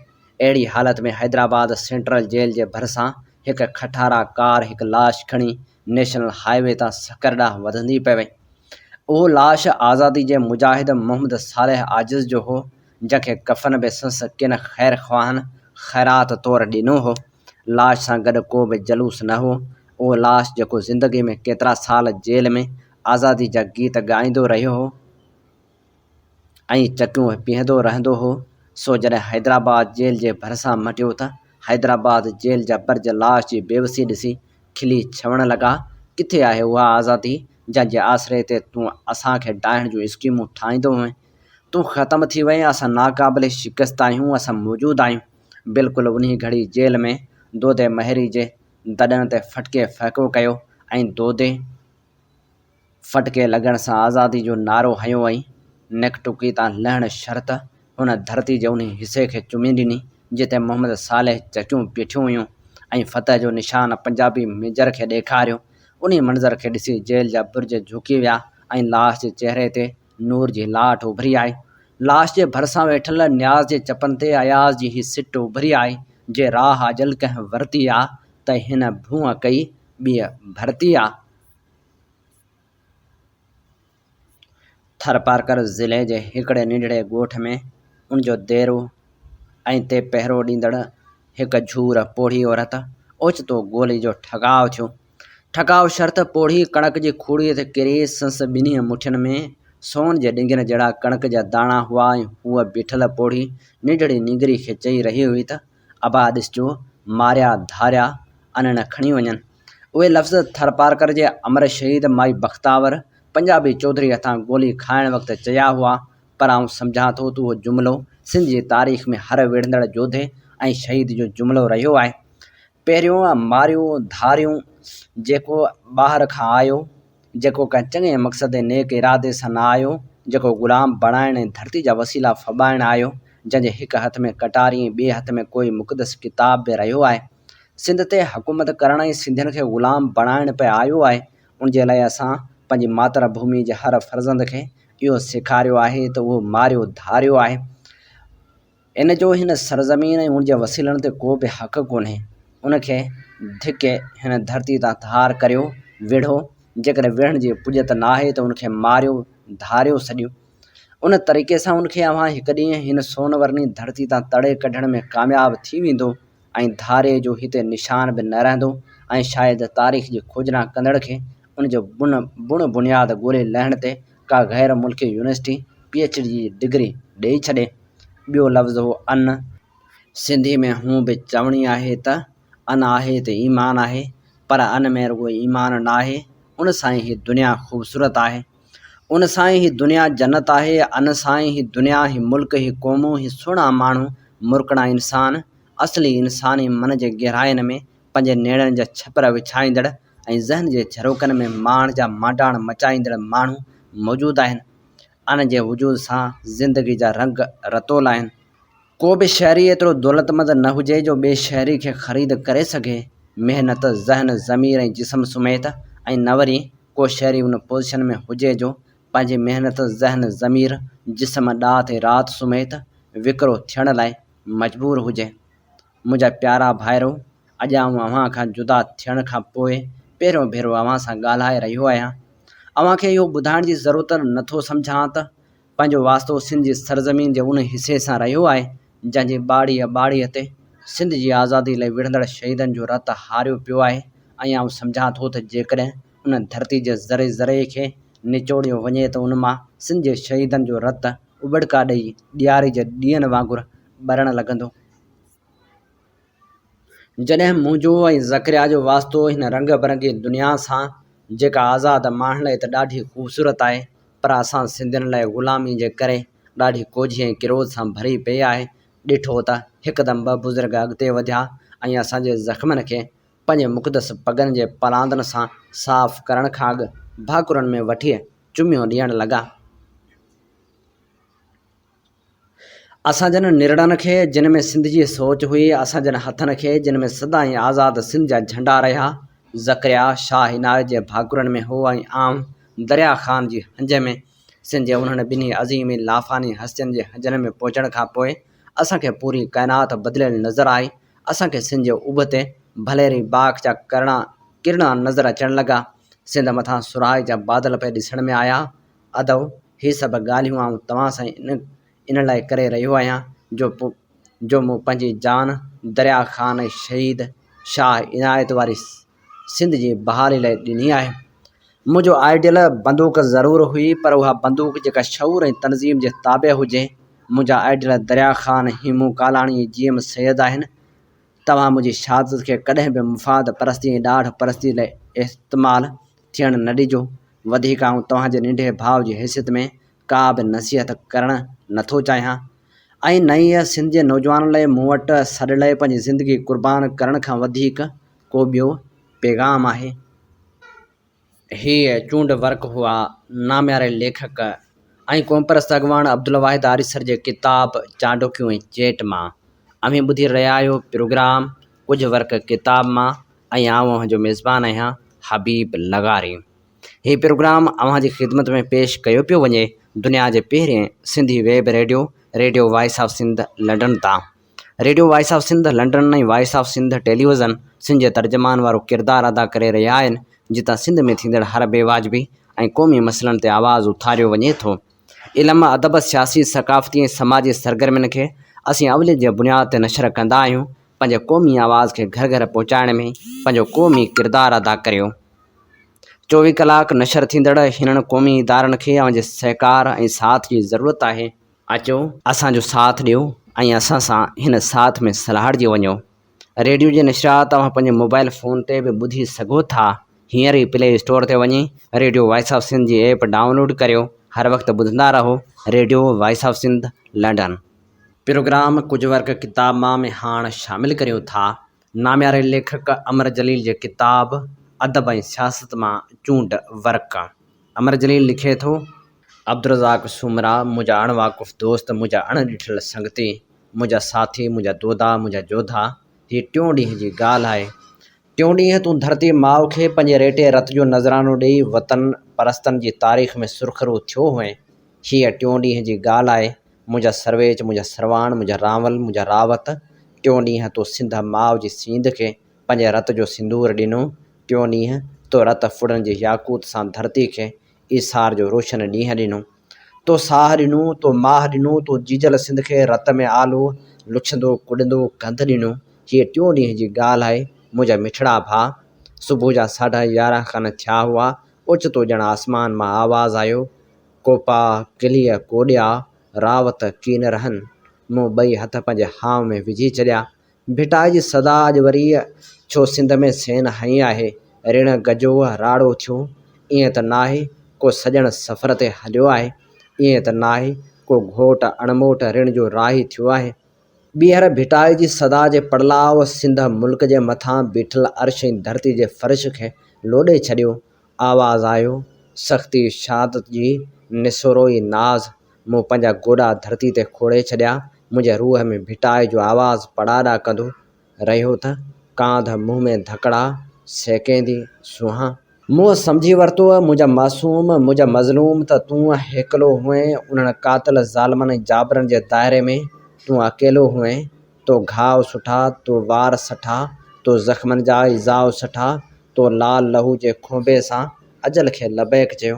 اهڙي حالت ۾ حيدرآباد سينٽرل جيل جي ڀرسان هڪ کٽارا ڪار هڪ لاش کڻي نيشنل هاء وي تان سکر ڏانهن وڌندي پئي وئي. اهو لاش آزادي جي مجاهد محمد صالح عاجز جو هو، جنهن کي ڪفن به سنس ڪن خير خواهن خيرات طور ڏنو هو. لاش سان گڏ ڪو به جلوس نه هو. اهو لاش جيڪو زندگي ۾ ڪيترا سال جيل ۾ آزادي جا گيت ڳائيندو رهيو هو ۽ چڪيون پيهندو رهندو هو، سو جڏهن حيدرآباد جيل جي ڀرسان مٽيو ته حيدرآباد جيل جا برج لاش جي بيوسي ڏسي کلي ڇوڻ لڳا، ڪٿي آهي اها آزادي، جنهن جي آسري تي تون اسان کي ڊاهڻ جون اسڪيمون ٺاهيندو هئين؟ تون ختم ٿي وئين، اسان ناقابل شڪست آهيون، اسان موجود آهيون. بلڪل انهي گهڙي جيل ۾ دودي مهيري جي دڏن تي ڦٽڪي ڦهڪو ڪيو ۽ دودي ڦٽڪي لڳڻ سان آزادي جو نعرو هنيو ۽ نڪٽڪي تان لهڻ شرط هن ڌرتي جي انهي حصي کي چمي ڏني، جتي محمد صالح چڪيون پيٺيون هيون ۽ فتح جو نشان پنجابي ميجر کي ڏيکاريو. انهي منظر کي ڏسي جيل جا برج جهڪي ويا ۽ لاش جي چهري تي نور جي لاٽ اڀري آئي. لاش جي ڀرسان ويٺل نياز جي چپن تي اياز جي هي سٽ اڀري آئي، جي راهه اجل ڪنهن ورتي آ، ته هن ڀونء ڪئي ٻيء ڀرتي آ. ٿرپارڪر ضلعي جي هڪڙي ننڍڙي ڳوٺ ۾ ان جو ديرو ۽ تي پهرو ڏيندڙ هڪ جهور پوڙهي عورت اوچتو گولي جو ٺڪاء ٿيو. ٺڪاء شرط پوڙهي ڪڻڪ جي کوڙي تي ڪري سنس ٻنهي مٺين ۾ سون جي ڏنگين جهڙا ڪڻڪ جا داڻا هئا ۽ هوء بيٺل پوڙهي ننڍڙي نينگري کي چئي رهي هئي ته ابا ڏسجو ماريا ڌاريا ان نه کڻي وڃن. اهي لفظ ٿرپارڪر جي امر شهيد مائي بختاور پنجابي چوڌري هٿان گولي کائڻ وقت چيا هئا پر آئون سمجهان ٿو ته اهو جملو سنڌ جي تاريخ ۾ هر وڙهندڙ جوڌي ۽ شهيد جو جملو رهيو آهي. پهريون ماريو ڌاريون جيڪو ٻاهر کان آيو، جيڪو ڪنهن چڱي مقصد ۽ نيڪ ارادي سان نه آيو، جيڪو غلام بڻائڻ ۽ ڌرتي جا وسيلا ڦٻائڻ آيو، جنهن جي هڪ هٿ ۾ ڪٽاري ۽ ٻئي هٿ ۾ ڪوئي مقدس ڪتاب به رهيو آهي. سنڌ تي حڪومت ڪرڻ ۽ سنڌين کي غلام بڻائڻ پئي آيو آهي، ان جي لاء اسان پنهنجي ماتر ڀومي جي هر فرزند کي اهو سيکاريو آهي ته اهو ماريو ڌاريو آهي. ان جو هن سرزمين ۽ ان جي وسيلن تي ڪو به حق ڪونهي. ان کي ڌڪي هن ڌرتي تان ڌار ڪريو، وڙهو، جيڪڏهن وڙهڻ جي پڄت ناهي ته ان کي ماريو ڌاريو سڏيو. ان طريقي سان ان کي اوهان هڪ ڏينهن هن سون ورني ڌرتي تان تڙي ڪڍڻ ۾ ڪامياب ٿي ويندو ۽ ڌاري جو هتي نشان به نه رهندو ۽ شايد تاريخ جي کوجنا ڪندڙ کي ان جو بن بڻ بنياد ڳولي لهڻ تي ڪا غير ملڪي يونيورسٽي پي ايڇ ڊي جي ڊگري ڏئي ڇڏي. ٻيو لفظ هو ان. سنڌي ۾ هون به چوڻي آهي ته ان آهي ته ايمان آهي پر ان ۾ رڳو ايمان ناهي ان سان ئي هي دنيا خوبصورت آهي. ان سان ئي هي دنيا جنت آهي، ان سان ئي هي دنيا، هي ملڪ، هي قومون، هي سهڻا ماڻهو، مرڪڻا انسان، اصلي انساني من جي گهراين ۾ پنهنجي نيڻن جا ڇپر وڇائيندڙ ۽ ذهن جي جهروڪن ۾ ماڻ جا مانڊاڻ مچائيندڙ ماڻهو موجود آهن. ان جي وجود سان زندگي جا رنگ رتول آهن. ڪو به شهري ايترو دولتمند نه هجي جو ٻئي شهري کي خريد ڪري سگهي، محنت، ذهن، ضمير ۽ جسم سميت ۽ نه وري ڪو شهري ان پوزيشن ۾ هجي جو پنهنجي محنت، ذهن، ضمير، جسم، ڏات ۽ رات سميت وڪرو ٿيڻ لاء مجبور هجي. منهنجا پيارا ڀائرو! اڄ آئون اوهان کان جدا ٿيڻ کان پوء پهريون ڀيرو اوهان سان ڳالهائي رهيو آهيان. اوهان کي اهو ٻڌائڻ جي ضرورت نه ٿو سمجهان ته پنهنجو واسطو سنڌ جي سرزمين جي ان حصي سان رهيو آهي، جنهن جي ٻاڙيء ٻاڙيء تي سنڌ جي آزادي لئي وڙهندڙ شهيدن جو رت هاريو پيو آهي ۽ آئون سمجهان ٿو ته جيڪڏهن ان ڌرتي جي ذري ذري کي نچوڙيو وڃي ته ان مان سنڌ جي شهيدن جو رت اٻڙڪا ڏئي ڏياري جي ڏيئن وانگر ٻرڻ لڳندو. جڏهن منهنجو ۽ ذڪريا جو واسطو هن رنگ برنگي دنيا سان، جيڪا آزاد ماڻهن لاء ته ڏاڍي خوبصورت آهي، پر اسان سنڌين لاء غلامي جي ڪري ڏاڍي ڪوجهي ۽ ڪروڌ سان ڀري پئي آهي، ڏٺو ته هڪدم ٻه بزرگ اڳتي وڌيا ۽ اسان جي زخمن کي پنهنجي مقدس پڳن جي پلاندن سان صاف ڪرڻ کان اڳ ڀاڪرن ۾ وٺي چميون ڏيڻ لڳا. اسان جن نرڙن کي، جن ۾ سنڌ جي سوچ هئي، اسان جن هٿن کي، جن ۾ سدائين آزاد سنڌ جا جهنڊا رهيا. زڪريا، شاهه عنايت جي ڀاڪرن ۾ هو ۽ آئون دريا خان جي هنج ۾. سنڌ جي انهن ٻنهي عظيم ۽ لافاني هستين جي هنجن ۾ پهچڻ کان پوء اسان کي پوري ڪائنات بدليل نظر آئي. اسان کي سنڌ جي اڀ تي ڀليري باک جا ڪرڻا ڪرڻا نظر اچڻ لڳا. سنڌ مٿان سرهائي جا بادل پئي ڏسڻ ۾ آيا. ادؤ! هي سڀ ڳالهيون آئون توهان سان ان لاء ڪري رهيو آهيان جو جو مون پنهنجي جان دريا خان ۽ شهيد شاهه عنايت واري سنڌ جي بحالي لاء ڏني آهي. منهنجو آئيڊيل بندوق ضرور هئي پر اها بندوق جيڪا شعور ۽ تنظيم جي تابع هجي. منهنجا آئيڊيل دريا خان، هيمون ڪالاڻي ۽ جي ايم سيد آهن. توهان منهنجي شهادت کي ڪڏهن به مفاد پرستي ۽ ڏاڍ پرستي لاء استعمال ٿيڻ نه ڏجو. وڌيڪ آئون توهان جي ننڍي ڀاء جي حيثيت ۾ ڪا به نصيحت ڪرڻ نه ٿو چاهيان ۽ نه ئي سنڌ جي نوجوانن لاء مون وٽ سڏ لاء پنهنجي زندگي قربان ڪرڻ کان وڌيڪ ڪو ٻيو پيغام آهي. هي چونڊ ورق هئا نامياري ليکڪ ۽ قومپرست اڳواڻ عبدالواحد آريسر جي ڪتاب چانڊوڪيون ۽ چيٽ مان. اوهين ٻڌي رهيا آهيو پروگرام ڪجهه ورق ڪتاب مان ۽ آئون اوهان جو ميزبان آهيان حبيب لغاري. هي پروگرام اوهان جي خدمت ۾ پيش ڪيو پيو وڃي دنيا جي پهرين Sindhi web radio radio voice of Sindh London تان. Radio voice of Sindh London ۽ voice of Sindh television Sindh جي ترجمان وارو ڪردار ادا ڪري رهيا آهن جتان سنڌ ۾ ٿيندڙ هر بي واجبي ۽ قومي مسئلن تي آواز اٿاريو وڃي ٿو. علم، ادب، سياسي، ثقافتي ۽ سماجي سرگرمين کي اسين اوليت جي بنياد تي نشر ڪندا آهيون پنهنجي قومي آواز کي گهر گهر پهچائڻ ۾ پنهنجو قومي ڪردار ادا ڪريو. چوويهه ڪلاڪ نشر ٿيندڙ هنن قومي ادارن کي اوهان جي سهڪار ۽ ساٿ جي ضرورت آهي. اچو اسان جو ساٿ ڏيو ۽ اسان سان هن ساٿ ۾ سلهاڙجي وڃو. ريڊيو جي نشريات اوهان پنهنجي موبائل فون تي به ٻڌي سگهو ٿا. هينئر ئي پلي اسٽور تي وڃي ريڊيو وائس آف سنڌ جي ايپ ڊائونلوڊ ڪريو. هر وقت ٻڌندا رهو radio voice of Sindh London. Programme ڪجهه ورق ڪتاب مان ۾ هاڻ شامل ڪريون ٿا. نامياري ليکڪ امر جليل جي ڪتاب ادب ۽ سياست مان چونڊ ورق. امر جليل لکي ٿو. عبدالرزاق سومرا، منهنجا اڻ واقف دوست، منهنجا اڻ ڏٺل سنگتي، منهنجا ساٿي، منهنجا دودا، منهنجا جوڌا، هي ٽيون ڏينهن جي ڳالهه آهي. ٽيون ڏينهن تون ڌرتي ماء کي پنهنجي ريٽي رت جو نذرانو ڏيئي وطن پرستن جي تاريخ ۾ سرخرو ٿيو هئين. هيء ٽيون ڏينهن جي ڳالهه آهي، منهنجا سرويچ، منهنجا سرواڻ، منهنجا رانول، منهنجا راوت، ٽيون ڏينهن تو سنڌ ماء جي سينڌ کي پنهنجي رت جو سندور ڏنو، ٽيون ڏينهن تو رت ڦڙن جي ياقوت سان ڌرتي کي ايثار جو روشن ڏينهن ڏنو. تو ساهه ڏنو، تو ماهه ڏنو، تو جيجل سنڌ کي رت ۾ آلو، لڇندو ڪڏندو ڪنڌ ڏنو. هيء ٽيون ڏينهن جي ڳالهه آهي، منهنجا مٺڙا ڀاء. صبح جا ساڍا يارهن کن ٿيا هئا، اوچتو ڄڻ آسمان مان آواز آيو، ڪوپا، ڪليء ڪوڏيا، راوت ڪين رهن. مون ٻئي هٿ پنهنجي هانء ۾ وجهي ڇڏيا. ڀٽائي جي صدا اڄ وري ڇو سنڌ ۾ سين هنئي آهي. رڻ گجو راڙو ٿيو. ائين ته ناهي ڪو سڄڻ سفر تي هليو آهي. ائين ته ناهي ڪو گهوٽ اڻموٽ رڻ جو راهي ٿيو آهي. ٻيهر ڀٽائي جي صدا جي پڙلاء سنڌ ملڪ جي مٿان بيٺل عرش ۽ ڌرتي جي فرش کي لوڏي ڇڏيو. آواز آيو، سختي شهادت جي نسورو ئي ناز، مون پنهنجا گوڏا ڌرتي تي کوڙي ڇڏيا، منهنجي روح ۾ ڀٽائي جو آواز پڙاڏا ڪندو رهيو ته ڪانڌ منهن ۾ ڌڪڙا سيڪيندي سونهان. مون سمجهي ورتو، منهنجا معصوم، منهنجا مظلوم ته تون هيڪلو هئين، انهن قاتل ظالمن ۽ جابرن جي دائري ۾ تون اڪيلو هئين، تو گهاء سٺا، تو وار سٺا، تو زخمن جا ايذاء سٺا، تو لال لهو جي کونبي سان اجل کي لبيڪ چيو.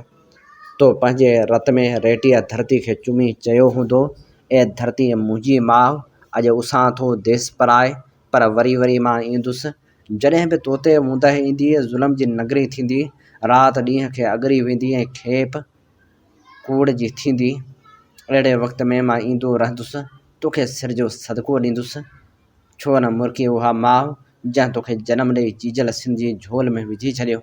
تو پنهنجي رت ۾ ريٽيء ڌرتي کي چمي چيو هوندو، اي ڌرتي منهنجي ماء، اڄ اسان ٿو ديس پرائي، پر وري وري مان ايندس. جڏهن به توتي اوندهه ايندي، ظلم جي نگري ٿيندي، رات ڏينهن کي اڳري ويندي ۽ کيپ ڪوڙ جي ٿيندي، اهڙي وقت ۾ مان ايندو رهندس، توکي سر جو صدقو ڏيندس. ڇو نه مرڪي اها ماء، جنهن توکي جنم ڏئي جيجل سنڌ جي جهول ۾ وجهي ڇڏيو.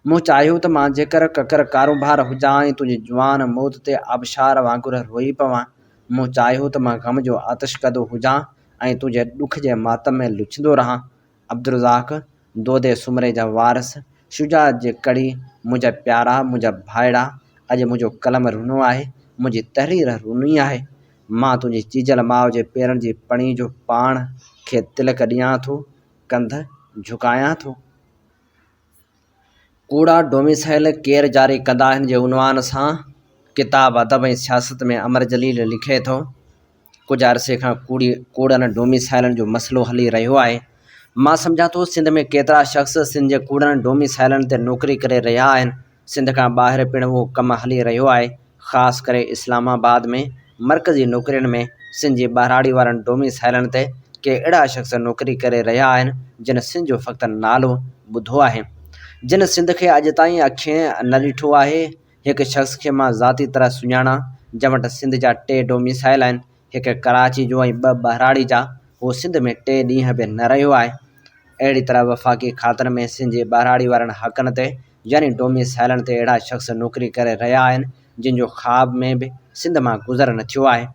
مون چاهيو ته مان جيڪر ڪڪر ڪارونڀار هجان ۽ تنهنجي جوان موت تي آبشار وانگر روئي پوان. مون چاهيو ته مان غم جو آتشڪدو هجان ۽ تنهنجي ڏک جي ماتم ۾ لڇندو رهان. عبدالرزاق، دودي سومري جا وارث، شجاعت جي ڪڙي، منهنجا پيارا، منهنجا ڀائڙا، اڄ منهنجو قلم رنو آهي، منهنجي تحرير رني آهي. مان تنهنجي جيجل ماء جي پيرن جي پڻي جو پاڻ کي تلڪ ڏيان ٿو، ڪنڌ جهڪايان ٿو. ڪوڙا ڊوميسائيل ڪير جاري ڪندا آهن جي عنوان سان ڪتاب ادب ۽ سياست ۾ امر جليل لکي ٿو، ڪجهه عرصي کان ڪوڙي ڪوڙن ڊوميسائيلن جو مسئلو هلي رهيو آهي. مان سمجهان ٿو سنڌ ۾ ڪيترا شخص سنڌ جي ڪوڙن ڊوميسائيلن تي نوڪري ڪري رهيا آهن. سنڌ کان ٻاهر پڻ اهو ڪم هلي رهيو آهي، خاص ڪري اسلام آباد ۾ مرڪزي نوڪرين ۾ سنڌ جي ٻهراڙي وارن ڊوميسائيلن تي ڪي اهڙا شخص نوڪري ڪري رهيا آهن جن سنڌ جو فقط نالو ٻڌو آهي. جن سنڌ کي اڄ تائين اکين نه ڏٺو آهي. هڪ شخص کي مان ذاتي طرح سڃاڻان جنهن وٽ سنڌ جا ٽي ڊوميسائيل آهن، هڪ ڪراچي جو ۽ ٻه ٻهراڙي جا، هو سنڌ ۾ ٽي ڏينهن به نه رهيو آهي. اهڙي طرح وفاقي کاتن ۾ سنڌ جي ٻهراڙي وارن حقن تي يعني ڊوميسائيلن تي اهڙا شخص نوڪري ڪري رهيا آهن جن جو خواب ۾ به سنڌ مان گذر نه ٿيو آهي.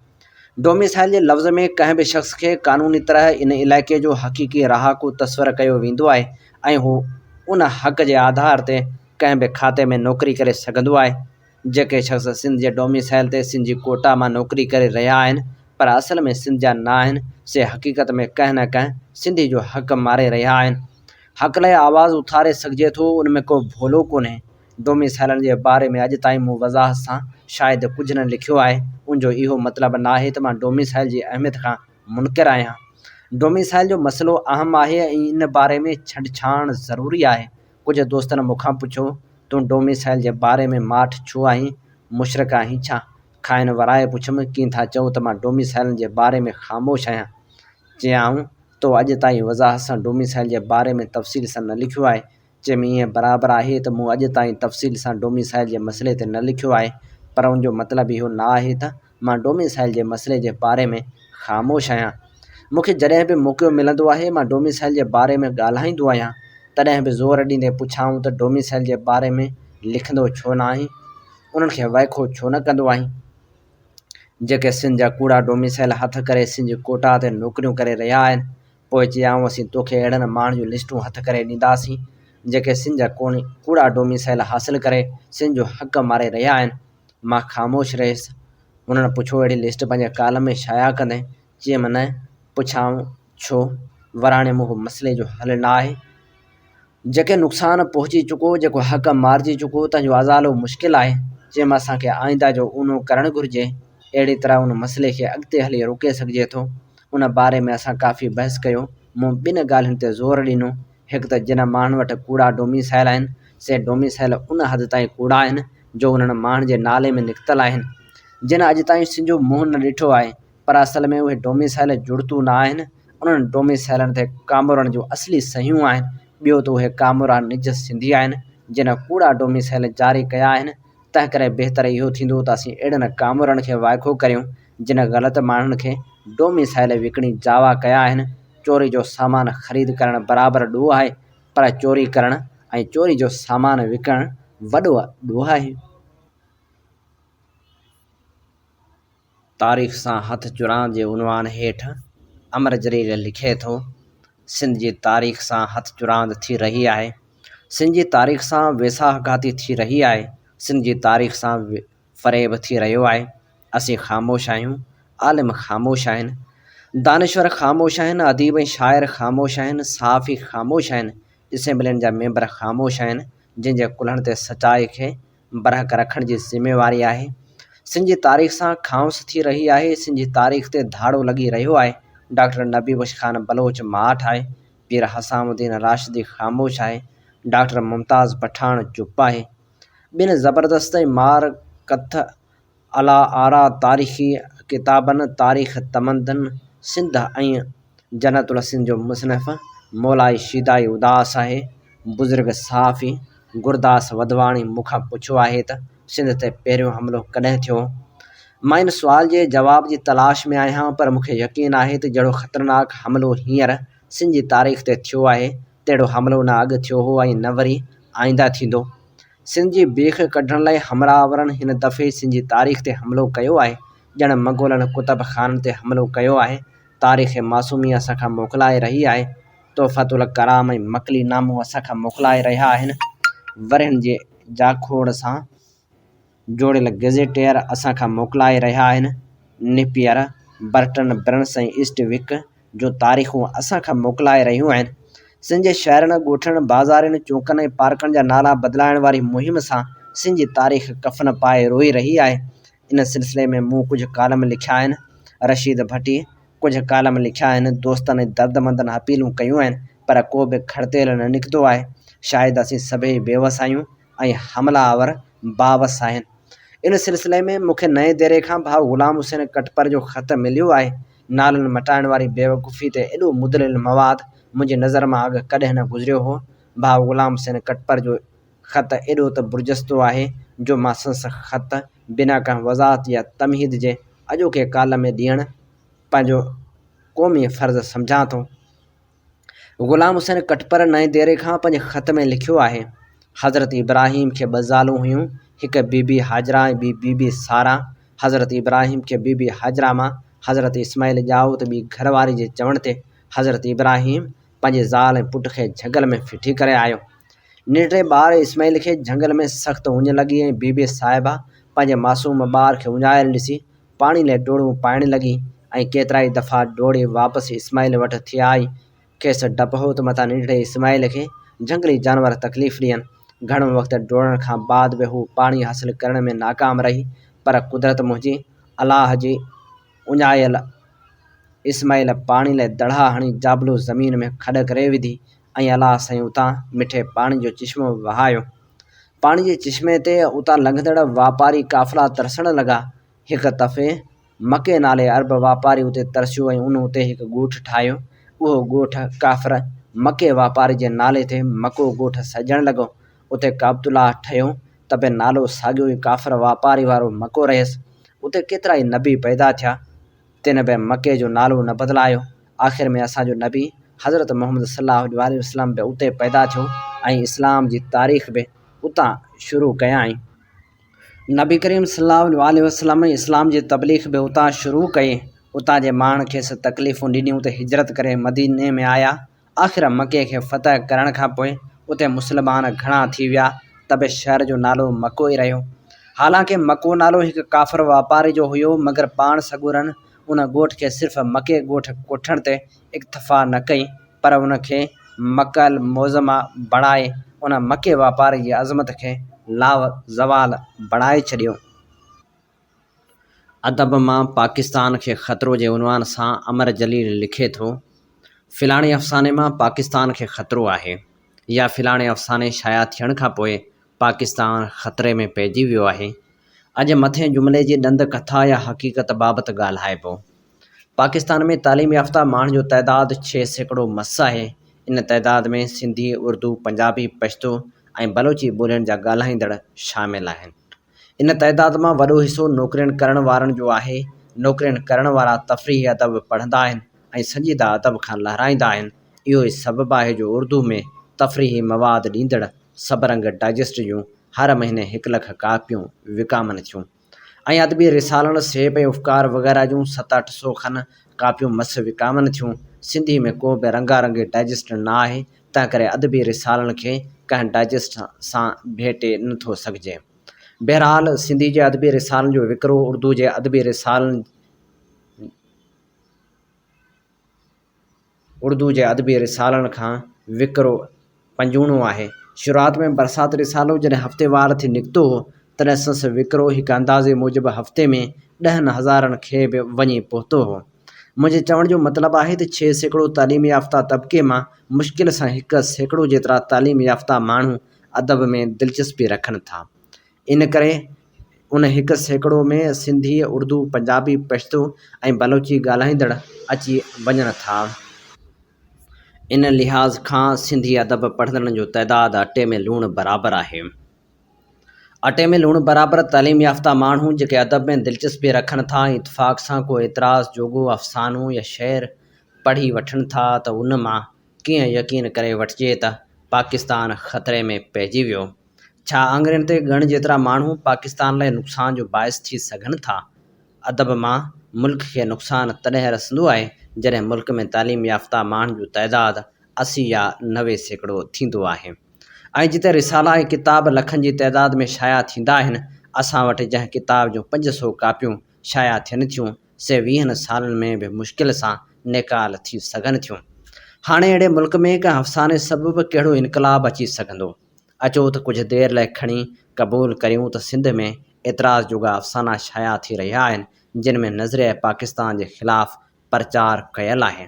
ڊوميسائيل جي لفظ ۾ ڪنهن به شخص کي قانوني طرح ان علائقي جو حقيقي رهاڪو تصور ڪيو ويندو آهي ۽ هو ان حق جي آڌار تي ڪنهن به کاتي ۾ نوڪري ڪري سگهندو آهي. جيڪي شخص سنڌ جي ڊوميسائيل تي سنڌ جي ڪوٽا مان نوڪري ڪري رهيا آهن پر اصل ۾ سنڌ جا نه آهن سي حقيقت ۾ ڪنهن نه ڪنهن سنڌي جو حق ماري رهيا آهن. حق لاء آواز اٿاري سگهجي ٿو ان ۾ ڪو ڀولو ڪونهي. ڊوميسائيلن جي باري ۾ اڄ تائين مون وضاحت سان شايد ڪجهه نه لکيو آهي ان جو اهو مطلب ناهي ته مان ڊوميسائيل جي اهميت کان منڪر آهيان. ڊوميسائيل جو مسئلو اهم آهي ۽ ان باري ۾ ڇنڊڇاڻ ضروري آهي. ڪجهه دوستن مون کان پڇيو، تون ڊوميسائيل جي باري ۾ ماٺ ڇو آهين؟ مشرڪ آهين ڇا؟ کانئن ورائي پڇيم، ڪين ٿا چئو ته مان ڊوميسائيلن جي باري ۾ خاموش آهيان؟ چيائون، تو اڄ تائين وضاحت سان ڊوميسائيل جي باري ۾ تفصيل سان نه لکيو آهي. چيم، ائين برابر آهي ته مون اڄ تائين تفصيل سان ڊوميسائيل جي مسئلي تي نه لکيو آهي، پر ان جو مطلب اهو نه آهي ته مان ڊوميسائيل جي مسئلي جي باري ۾ خاموش آهيان. مون کي جڏهن به موقعو ملندو آهي، مان ڊوميسائيل جي باري ۾ ڳالهائيندو آهيان. تڏهن به زور ڏيندي پڇائون ته ڊوميسائيل جي باري ۾ لکندو ڇو نه آهين؟ انهن کي وائکو ڇو نه ڪندو آهين؟ جيڪي سنڌ جا ڪوڙا ڊوميسائيل هٿ ڪري سنڌ جي ڪوٽا تي نوڪريون ڪري رهيا آهن. پوء چيائون اسين توکي اهڙن ماڻهن جون لسٽون هٿ ڪري ڏينداسين، جيڪي سنڌ جا ڪوڙا ڊوميسائيل حاصل ڪري سنڌ جو حق ماري رهيا آهن. مان خاموش رهيس. انهن پڇيو اهڙي لسٽ پنهنجي ڪالم ۾ شايع ڪندين؟ چيم نه. پڇيائون ڇو؟ وراڻيم اهو مسئلي جو حل نه آهي. جيڪي نقصان پهچي چڪو، جيڪو حق مارجي چڪو، تنهن جو ازالو مشڪل آهي. چيم اسان کي آئنده جو اونو ڪرڻ گهرجي. اهڙي طرح ان مسئلي کي اڳتي هلي روڪي سگهجي ٿو. ان باري ۾ اسان ڪافي بحث ڪيو. مون ٻن ڳالهين تي زور ڏنو. هڪ ته جن ماڻهن وٽ ڪوڙا ڊوميسائل آهن، سي ڊوميسائل ان حد تائين ڪوڙا آهن جو انهن ماڻهن جي نالي ۾ نڪتل آهن، جن اڄ تائين سنڌ جو منهن نه ڏٺو آهي. پر اصل ۾ اهي ڊوميسائل جڙتو نه آهن، انهن ڊوميسائلن تي ڪامورن جون اصلي صحيحون آهن، ٻيو ته اهي ڪامورا نج سنڌي آهن، جن ڪوڙا ڊوميسائل جاري ڪيا آهن، تنهنڪري بهتر اهو ٿيندو ته اسين اهڙن ڪامورن کي وائکو ڪريون، جن غلط ماڻهن کي ڊوميسائل وڪڻي جاوا ڪيا آهن، چوري جو سامان خريد ڪرڻ برابر ڏوهه آهي، پر چوري ڪرڻ ۽ چوري جو سامان وڪڻڻ وڏو ڏوهه آهي. تاريخ سان هٿ چراند جي عنوان هيٺ امر جليل لکي ٿو، سنڌ جي تاريخ سان هٿ چراند ٿي رهي آهي. سنڌ جي تاريخ سان ويساهه گهاتي ٿي رهي آهي. سنڌ جي تاريخ سان فريب ٿي رهيو آهي. اسين خاموش آهيون. عالم خاموش آهن. دانشور خاموش آهن. اديب ۽ شاعر خاموش آهن. صحافي خاموش آهن. اسيمبلين جا ميمبر خاموش آهن، جن جي ڪلهن تي سچائي کي برحق رکڻ جي ذميواري آهي. سنڌ جي تاريخ سان کائونس ٿي رهي آهي، سنڌ جي تاريخ تي ڌاڙو لڳي رهيو آهي، ڊاڪٽر نبي بخش خان بلوچ ماٺ آهي، پير حسام الدين راشدي خاموش آهي، ڊاڪٽر ممتاز پٺاڻ چپ آهي. ٻن زبردست ۽ مار ڪٿ اعليٰ آرا تاريخي ڪتابن تاريخ تمدن سنڌ ۽ جنت السنڌ جو مصنف مولائي شيدائي اداس آهي. بزرگ صحافي گرداس وڌواڻي مون کان پڇيو آهي ته سنڌ تي پهريون حملو ڪڏهن ٿيو؟ مان ان سوال جي جواب جي تلاش ۾ آهيان پر مون کي يقين آهي ته جهڙو خطرناڪ حملو هينئر سنڌ جي تاريخ تي ٿيو آهي تهڙو حملو نه اڳ ٿيو هو ۽ نه وري آئنده ٿيندو. سنڌ جي بيخ ڪڍڻ لاء حمله آورن هن دفعي سنڌ جي تاريخ تي حملو ڪيو آهي، ڄڻ منگولن ڪتب خانن تي حملو ڪيو آهي. تاريخ معصومي اسان کان موڪلائي رهي آهي. تحفة الڪرام ۽ مڪلي نامو اسان کان موڪلائي رهيا آهن. ورهين جي جاکوڙ سان جوڙيل گزيٽيئر اسان کان موڪلائي رهيا آهن. نيپيئر، برٽن برنس ۽ ايسٽ وڪ جون تاريخون اسان کان موڪلائي رهيون آهن. سنڌ جي شهرن، ڳوٺن، بازارين، چونڪن ۽ پارڪن جا نالا بدلائڻ واري مهم سان سنڌ جي تاريخ ڪفن پائي روئي رهي آهي. ان سلسلي ۾ مون ڪجهه ڪالم لکيا آهن. رشيد ڀٽي ڪجهه ڪالم لکيا آهن. دوستن ۽ دردمندن اپيلون ڪيون آهن پر ڪو به کڙتيل نه نڪتو آهي. شايد اسين سڀئي بيوس آهيون ۽ حمله آور باوس آهن. ان سلسلي ۾ مون کي نئين ديري کان ڀاء غلام حسين ڪٽپر جو خط مليو آهي. نالن مٽائڻ واري بيوقوفي تي ايڏو مدلل مواد منهنجي نظر مان اڳ ڪڏهن نه گذريو هو. ڀاء غلام حسين ڪٽپر جو خط ايڏو ته برجستو آهي جو مان سندس خط بنا ڪنهن وضاحت يا تمهيد جي اڄوڪي ڪالم ۾ ڏيڻ پنهنجو قومي فرض سمجهان ٿو. غلام حسين ڪٽپر نئين ديري کان پنهنجي خط ۾ لکيو آهي، حضرت ابراهيم کي ٻه زالون هيون، هڪ بي بي هاجره ۽ ٻي بي بي ساره. حضرت ابراهيم کي بي بي هاجره مان حضرت اسماعيل ڄائو ته ٻي گهر واري جي چوڻ تي حضرت ابراهيم پنهنجي زال ۽ پٽ کي جهنگل ۾ ڦٽي ڪري آيو. ننڍڙي ٻار اسماعيل کي جهنگل ۾ سخت اڃ لڳي ۽ بي بي صاحبه پنهنجي معصوم ٻار کي اڃايل ڏسي پاڻي لاء ڊوڙون پائڻ لڳي ۽ ڪيترائي دفعا ڊوڙي واپس اسماعيل وٽ ٿي آئي. کيس ڊپ هو ته متان ننڍڙي اسماعيل کي جهنگلي جانور تڪليف ڏين. گهڻو وقت ڊوڙڻ کان بعد به هوء پاڻي حاصل ڪرڻ ۾ ناڪام رهي پر قدرت منهنجي الله جي اڃايل اسماعيل پاڻي لاء دڙها هڻي جابلو زمين ۾ کڏ ڪري وڌي ۽ الله سائين اتان مٺي پاڻي جو چشمو وهايو. پاڻي جي چشمي تي اتان لنگهندڙ واپاري قافلا ترسڻ لڳا. هڪ دفعي مڪي نالي عرب واپاري اتي ترسيو ۽ ان اتي هڪ ڳوٺ ٺاهيو. اهو ڳوٺ ڪافر مڪي واپاري جي نالي تي مڪو ڳوٺ سڏجڻ لڳو. اتي ڪعبة الله ٺهيو ته به نالو ساڳيو ئي ڪافر واپاري وارو مڪو رهيس. اتي ڪيترائي نبي پيدا ٿيا. تن به مڪي جو نالو نه بدلايو. آخر ۾ اسان جو نبي حضرت محمد صلي الله عليه وسلم به اتي پيدا ٿيو ۽ اسلام جي تاريخ به اتان شروع ڪيائين. نبي ڪريم صلي الله عليه وسلم اسلام جي تبليغ به اتان شروع ڪئي. اتان جي ماڻهن کيس تڪليفون ڏنيون ته هجرت ڪري مديني ۾ آيا. آخر مڪي کي فتح ڪرڻ کان پوء اتي مسلمان گهڻا ٿي ويا ته به شهر جو نالو مڪو ئي رهيو. حالانڪه مڪو نالو هڪ ڪافر واپاري جو هيو مگر پاڻ سڳورن ان ڳوٺ کي صرف مڪي ڳوٺ ڪوٺڻ تي اڪتفا نه ڪئي پر ان کي مڪه المعظمه بڻائي ان مڪي واپاري جي عظمت کي لازوال بڻائي ڇڏيو. ادب مان پاڪستان کي خطرو جي عنوان سان امر جليل لکي ٿو، فلاڻي افساني مان پاڪستان کي خطرو آهي يا فلاڻي افساني شايع ٿيڻ کان پوء پاڪستان خطري ۾ پئجي ويو آهي. اڄ مٿين جملي جي ڏند ڪٿا يا حقيقت بابت ڳالهائبو. پاڪستان ۾ تعليم يافته ماڻهن جو تعداد 6% مس آهي. ان تعداد ۾ سنڌي، اردو، پنجابي، پشتو ۽ بلوچي ٻولين جا ڳالهائيندڙ شامل آهن. ان تعداد مان وڏو حصو نوڪرين ڪرڻ وارن جو آهي. نوڪرين ڪرڻ وارا تفريحي ادب پڙهندا آهن ۽ سنجيده ادب کان لهرائيندا آهن. اهو ئي سبب آهي جو اردو ۾ تفريحي مواد ڏيندڙ سبرنگ ڊائجسٽ جون هر مهيني هڪ لک ڪاپيون وڪامن ٿيون ۽ ادبي رسالن سيب ۽ افڪار وغيره جون ست اٺ سو کن ڪاپيون مس وڪامن ٿيون. سنڌي ۾ ڪو به رنگا رنگي ڊائجسٽ نه آهي، تنهنڪري ادبي رسالن کي ڪنهن ڊائجسٽ سان ڀيٽي نه ٿو سگهجي. بهرحال سنڌي جي ادبي رسالن جو وڪرو اردو جي ادبي رسالن اردو جي ادبي رسالن کان وڪرو پنجوڻو آهي. شروعات ۾ برسات رسالو جڏهن هفتيوار ٿي نڪتو هو، تڏهن سندس وڪرو هڪ اندازي موجب هفتي ۾ ڏهن هزارن کي به وڃي پهتو هو. منهنجي چوڻ جو مطلب آهي ته 6% تعليم يافته طبقي مان مشڪل سان 1% جيترا تعليم يافته ماڻهو ادب ۾ دلچسپي رکن ٿا. ان ڪري ان 1% ۾ سنڌي، اردو، پنجابي، پشتو ۽ بلوچي ڳالهائيندڙ اچي وڃن ٿا. ان لحاظ کان سنڌي ادب پڙهندڙن جو تعداد اٽي ۾ لوڻ برابر آهي. اٽي ۾ لوڻ برابر تعليم يافته ماڻهو جيڪي ادب ۾ دلچسپي رکن ٿا ۽ اتفاق سان ڪو اعتراض جوڳو افسانو يا شعر پڙهي وٺن ٿا ته ان مان ڪيئن يقين ڪري وٺجي ته پاڪستان خطري ۾ پئجي ويو؟ ڇا آڱرين تي ڳڻ جيترا ماڻهو پاڪستان لاء نقصان جو باعث ٿي سگهن ٿا؟ ادب مان ملڪ کي نقصان تڏهن رسندو آهي جڏهن ملڪ ۾ تعليم يافته ماڻهن جو تعداد 80 يا 90% ٿيندو آهي ۽ جتي رسالا ۽ ڪتاب لکن جي تعداد ۾ شايع ٿيندا آهن، اسان وٽ جنهن ڪتاب جون 500 ڪاپيون شايع ٿين ٿيون، سي ويهن سالن ۾ به مشڪل سان نيڪال ٿي سگهن ٿيون. هاڻي اهڙي ملڪ ۾ ڪنهن افساني سبب ڪهڙو انقلاب اچي سگهندو؟ اچو ته ڪجهه دير لاء کڻي قبول ڪريون ته سنڌ ۾ اعتراض جوڳا افسانا شايع ٿي رهيا آهن، جن ۾ نظريه پاڪستان جي خلاف پرچار ڪيل آهي.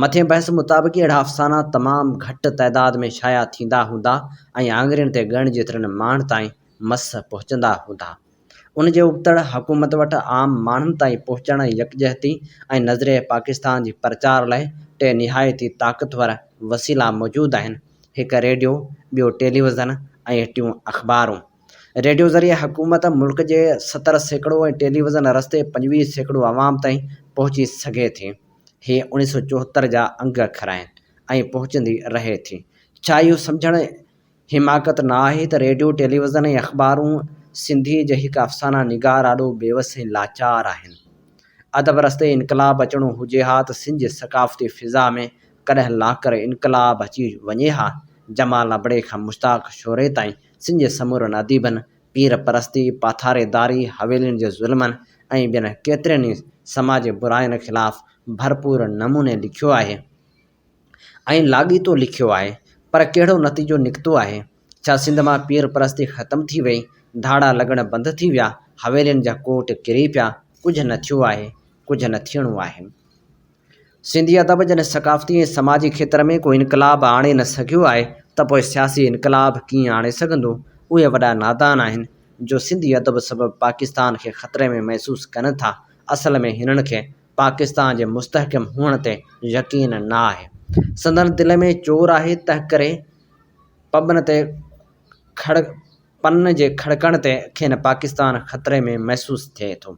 مٿين بحث مطابق اهڙا افسانا تمام گهٽ تعداد ۾ شايع ٿيندا هوندا ۽ آڱرين تي ڳڻ جيترن ماڻهن تائين مس پهچندا هوندا. ان جي ابتڙ حڪومت وٽ عام ماڻهن تائين پهچڻ ۽ يڪجهتي ۽ نظريه پاڪستان جي پرچار لاء ٽي نهايت ئي طاقتور وسيلا موجود آهن، هڪ ريڊيو، ٻيو ٽيليوزن ۽ ٽيون اخبارون. ريڊيو ذريعي حڪومت ملڪ جي 70% ۽ ٽيليوزن رستي 25% عوام تائين پهچي سگهي ٿي. هي اوڻيهه سئو چوهتر جا انگ اکر آهن ۽ پهچندي رهي ٿي. ڇا اهو سمجهڻ حماقت نه آهي ته ريڊيو، ٽيليوزن ۽ اخبارون سنڌيء جي هڪ افسانه نگار آڏو بيوس ۽ لاچار آهن؟ ادب رستي انقلاب اچڻو هجي ها ته سنڌ جي ثقافتي فضا ۾ ڪڏهن لاڪر انقلاب اچي وڃي ها. جمال ابڙي کان مشتاق شوري تائين سنڌ جي سمورن اديبن پير پرستي، پاٿاريداري، حويلين جي ظلمن ۽ ٻين ڪيترين ئي سماجي براين خلاف ڀرپور نموني لکيو آهي ۽ لاڳيتو لکيو آهي پر ڪهڙو نتيجو نڪتو آهي؟ ڇا سنڌ مان پير پرستي ختم ٿي وئي؟ ڌاڙا لڳڻ بند ٿي ويا؟ حويلين جا ڪوٽ ڪري پيا؟ ڪجهه نه ٿيو آهي، ڪجهه نه ٿيڻو آهي. سنڌي ادب جڏهن ثقافتي ۽ سماجي کيتر ۾ ڪو انقلاب آڻي نه سگهيو آهي ته پوء سياسي انقلاب ڪيئن آڻي سگهندو؟ اهي وڏا نادان آهن جو سنڌي ادب سبب پاڪستان کي خطري ۾ محسوس ڪن ٿا، اصل ۾ هنن کي پاڪستان جي مستحڪم هئڻ تي يقين نه آهي. سندن دل ۾ چور آهي تنهنڪري پٻن تي کڙ پن جي کڙڪڻ تي کين پاڪستان خطري ۾ محسوس ٿئي ٿو.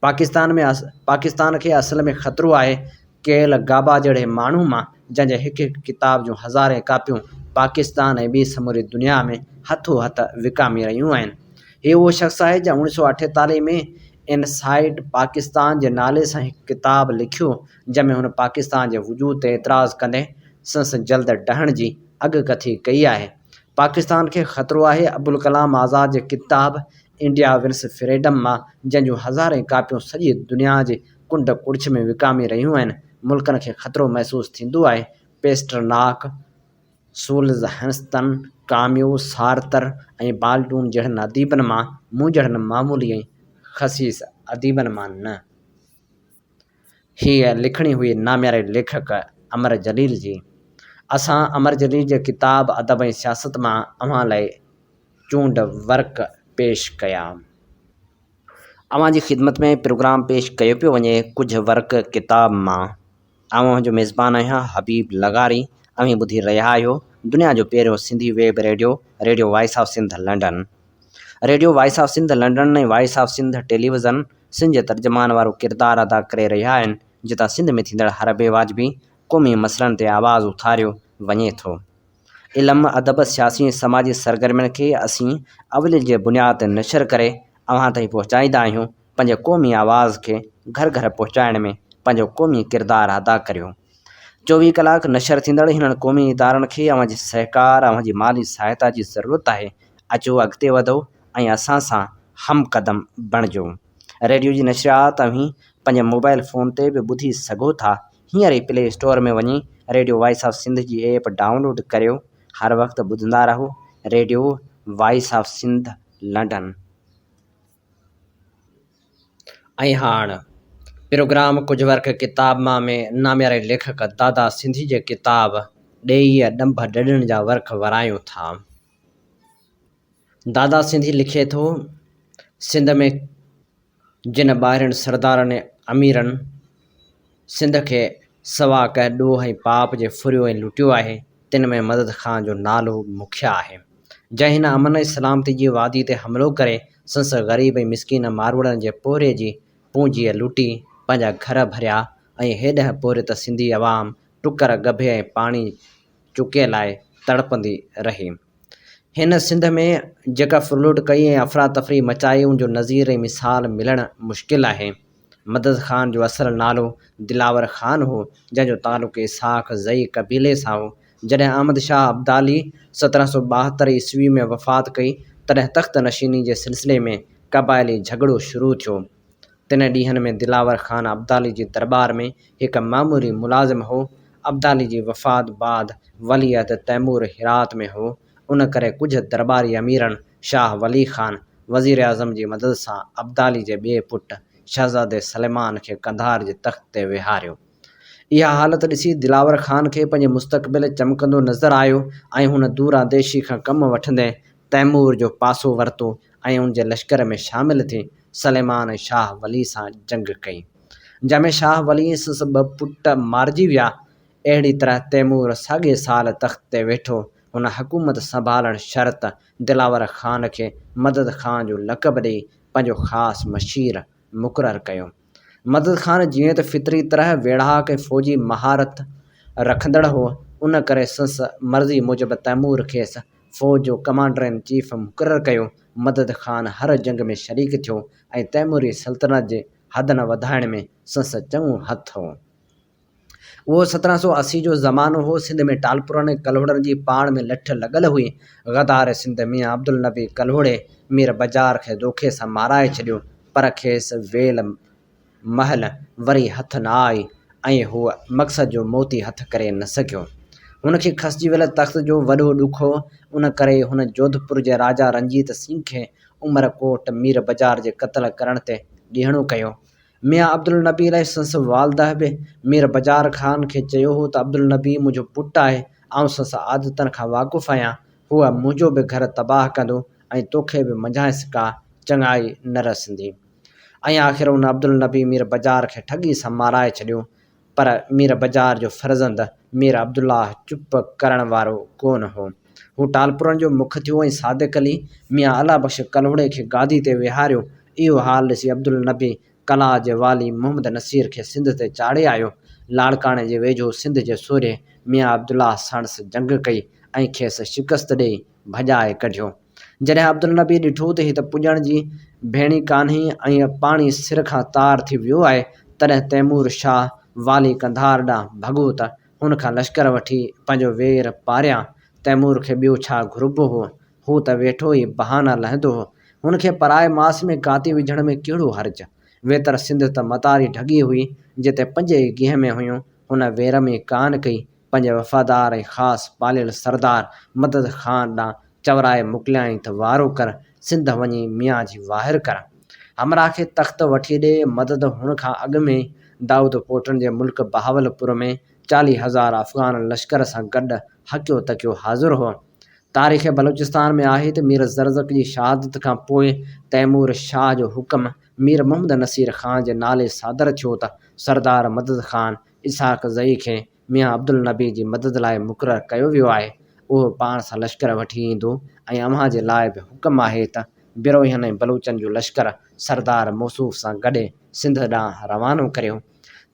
پاڪستان ۾ پاڪستان کي اصل ۾ خطرو آهي ڪيل گابا جهڙي ماڻهو مان جنهن جي هڪ هڪ ڪتاب جون هزارين ڪاپيون پاڪستان ۽ ٻي سموري دنيا ۾ هٿو هٿ وڪامي رهيون آهن. هي اهو شخص آهي جنهن اوڻيهه سئو اٺيتاليهه ۾ انسائيڊ پاڪستان جي نالي سان هڪ ڪتاب لکيو جنهن ۾ هن پاڪستان جي وجود تي اعتراض ڪندي سنس جلد ڊهڻ جي اڳڪٿي ڪئي آهي. پاڪستان کي خطرو آهي ابوالڪلام آزاد جي ڪتاب انڊيا ونس فريڊم مان جنهن جون هزارين ڪاپيون سڄي دنيا جي ڪنڊ ڪڙڇ ۾ وڪامي رهيون آهن ملڪن کي خطرو محسوس ٿيندو آهي پيسٽرناڪ، سولزهنستن، ڪاميو، سارتر ۽ بالڊون جهڙن اديبن مان مون جهڙن معمولي ۽ خسيس اديبن مان نه. هيء لکڻي هئي نامياري ليکڪ امر جليل جي. اسان امر جليل جي ڪتاب ادب ۽ سياست مان اوهان لاء چونڊ ورق پيش ڪيا. اوهان جي خدمت ۾ پروگرام پيش ڪيو پيو وڃي ڪجهه ورق ڪتاب مان. آئون اوهان جو ميزبان آهيان حبيب لغاري. اوهين ٻڌي رهيا آهيو دنيا جو پهريون Sindhi web radio, radio voice of Sindh London. Radio voice of Sindh London ۽ voice of Sindh television Sindh جي ترجمان وارو ڪردار ادا ڪري رهيا آهن، جتان سنڌ ۾ ٿيندڙ هر بي واجبي قومي مسئلن تي آواز اٿاريو وڃي ٿو. علم، ادب، سياسي ۽ سماجي سرگرمين کي اسين اولين جي بنياد تي نشر ڪري اوهان تائين پهچائيندا آهيون، پنهنجي قومي آواز کي گهر گهر پهچائڻ ۾ پنهنجو قومي ڪردار ادا ڪريو. چوويهه ڪلاڪ نشر ٿيندڙ هنن قومي ادارن کي اوهان جي سهڪار، اوهان جي مالي سهائتا جي ضرورت آهي. اچو اڳتي وڌو ۽ اسان سان هم قدم بڻجو. ريڊيو جي نشريات اوهين پنهنجي موبائل فون تي به ٻڌي سگهو ٿا. هينئر ئي پلي اسٽور ۾ وڃي ريڊيو وائس آف سنڌ جي ايپ ڊائونلوڊ ڪريو. هر وقت ٻڌندا رهو radio voice of Sindh London. ۽ هاڻ پروگرام ڪجهه ورق ڪتاب مان ۾ نامياري ليکڪ دادا سنڌي جي ڪتاب ڏيئي ڏنڀ ڏڏڻ جا ورق ورايون ٿا. دادا سنڌي لکي ٿو، سنڌ ۾ جن ٻاهرين سردارن ۽ اميرن سنڌ کي سوا ڪنهن ڏوهه ۽ پاپ جي ڦريو ۽ لٽيو آهي، تن ۾ مدد خان جو نالو مکيه آهي، جنهن هن امن ۽ سلامتي جي وادي تي حملو ڪري سنس غريب ۽ مسڪين ماروئڙن جي پورهيي جي پونجيء لٽي پنهنجا گهر ڀريا ۽ هيڏهن پورهيت سنڌي عوام ٽڪر ڳڀي ۽ پاڻي چڪي لاء تڙپندي رهي. هن سنڌ ۾ جيڪا ڦرلٽ ڪئي ۽ افراتفري مچائي ان جو نظير ۽ مثال ملڻ مشڪل آهي. مدد خان جو اصل نالو دلاور خان هو، جنهن جو تعلق اسحاق زئي قبيلي سان هو. جڏهن احمد شاهه ابدالي 1772 عيسوي ۾ وفات ڪئي، تڏهن تخت نشيني جي سلسلي ۾ قبائلي جهڳڙو شروع ٿيو. تن ڏينهن ۾ دلاور خان ابدالي جي درٻار ۾ هڪ معمولي ملازم هو. ابدالي جي وفات بعد ولي عهد تيمور هرات ۾ هو، ان ڪري ڪجهه درٻاري اميرن شاهه ولي خان وزيراعظم جي مدد سان ابدالي جي ٻئي پٽ شهزادي سليمان کي قنڌار جي تخت تي ويهاريو. اها حالت ڏسي دلاور خان کي پنهنجي مستقبل چمڪندو نظر آيو ۽ هن دورانديشي کان ڪم وٺندي تيمور جو پاسو ورتو ۽ ان جي لشڪر ۾ شامل ٿي سليمان ۽ شاهه ولي سان جنگ ڪئي. جنهن ۾ شاهه ولي ۽ سندس ٻه پٽ مارجي ويا. اهڙي طرح تيمور ساڳئي سال تخت تي ويٺو. هن حڪومت سنڀالڻ شرط دلاور خان کي مدد خان جو لقب ڏئي پنهنجو خاص مشير مقرر ڪيو. مدد خان جيئن ته فطري طرح ويڙهاڪ ۽ فوجي مهارت رکندڙ هو، ان ڪري سندس مرضي موجب تيمور کيس فوج جو ڪمانڊر ان چيف مقرر ڪيو. مدد خان هر جنگ ۾ شريڪ ٿيو ۽ تيموري سلطنت جي حدن وڌائڻ ۾ سندس چڱو هٿ هو. اهو 1780 جو زمانو هو. سنڌ ۾ ٽالپرن ۽ ڪلهوڙن جي پاڻ ۾ لٺ لڳل هئي. غدار سنڌ ميان عبدالنبي ڪلهوڙي مير بجار کي دوکي سان مارائي ڇڏيو، پر کيس ويل مهل وري هٿ نه آئي ۽ هو مقصد جو موتي هٿ ڪري نه سگهيو. هن کي کسجي ويل تخت جو وڏو ڏک هو، ان ڪري هن جوڌپور جي راجا رنجيت سنگهه کي عمر ڪوٽ مير بجار جي قتل ڪرڻ تي ڏيڻو ڪيو. ميان عبدالنبي لاء سندس والده به مير بجار خان کي چيو هو ته عبدالنبي منهنجو پٽ آهي، آئون سندس عادتن کان واقف آهيان، هو منهنجو به گهر تباهه ڪندو ۽ توکي به منجهانئس ڪا چڱائي نه رسندي. ۽ آخر ان عبدالنبي مير بجار کي ٺڳي سان مارائي ڇڏيو. پر مير بجار جو فرزند مير عبدالله چپ ڪرڻ وارو ڪونه هو. هو ٽالپرن جو مک ٿيو ۽ صادق علي، ميان الله بخش ڪلهوڙي کي گادي تي ويهاريو. اهو حال ڏسي عبدالنبي قلات جي والي محمد نصير کي سنڌ تي چاڙهي آيو. لاڙڪاڻي جي ويجهو سنڌ جي سورهيه ميان عبدالله ساڻس جنگ ڪئي ۽ کيس شڪست ڏيئي ڀڄائي ڪڍيو. جڏهن عبدالنبي ڏٺو ته هي ته پڄڻ جي ڀيڻي ڪانهي ۽ پاڻي سر کان تار ٿي ويو آهي، تڏهن تيمور شاهه والي قنڌار ڏانهن ڀڳو ته هن کان لشڪر وٺي پنهنجو وير پاريان. تيمور کي ٻيو ڇا گهربو هو؟ هو ته ويٺو ئي بهانا لهندو هو. هن کي پرائي ماس ۾ ڪاتي وجهڻ ۾ ڪهڙو حرج؟ ويتر سنڌ ته متاري ڍڳي هئي، جتي پنج ئي گيهه ۾ هيون. هن وير ۾ ڪانه ڪئي. پنهنجي وفادار ۽ خاص پاليل سردار مدد خان ڏانهن چورائي موڪليائين ته وارو ڪر، سنڌ وڃي ميان جي واهر ڪر. همراهه کي تخت وٺي ڏي. مدد هن کان اڳ ۾ دائود پوٽن جي ملڪ بهاولپور ۾ 40,000 افغان لشڪر سان گڏ حقيو تڪيو حاضر هو. تاريخ بلوچستان ۾ آهي ته مير زرزڪ جي شهادت کان پوء تيمور شاهه جو حڪم مير محمد نصير خان جي نالي صادر ٿيو ته سردار مدد خان اسحاق زئي کي ميان عبدالنبي جي مدد لاء مقرر ڪيو ويو آهي، اهو پاڻ سان لشڪر وٺي ايندو ۽ اوهان جي لاء به حڪم آهي ته بروهين ۽ بلوچن جو لشڪر سردار موصوف سان گڏي سنڌ ڏانهن روانو ڪريو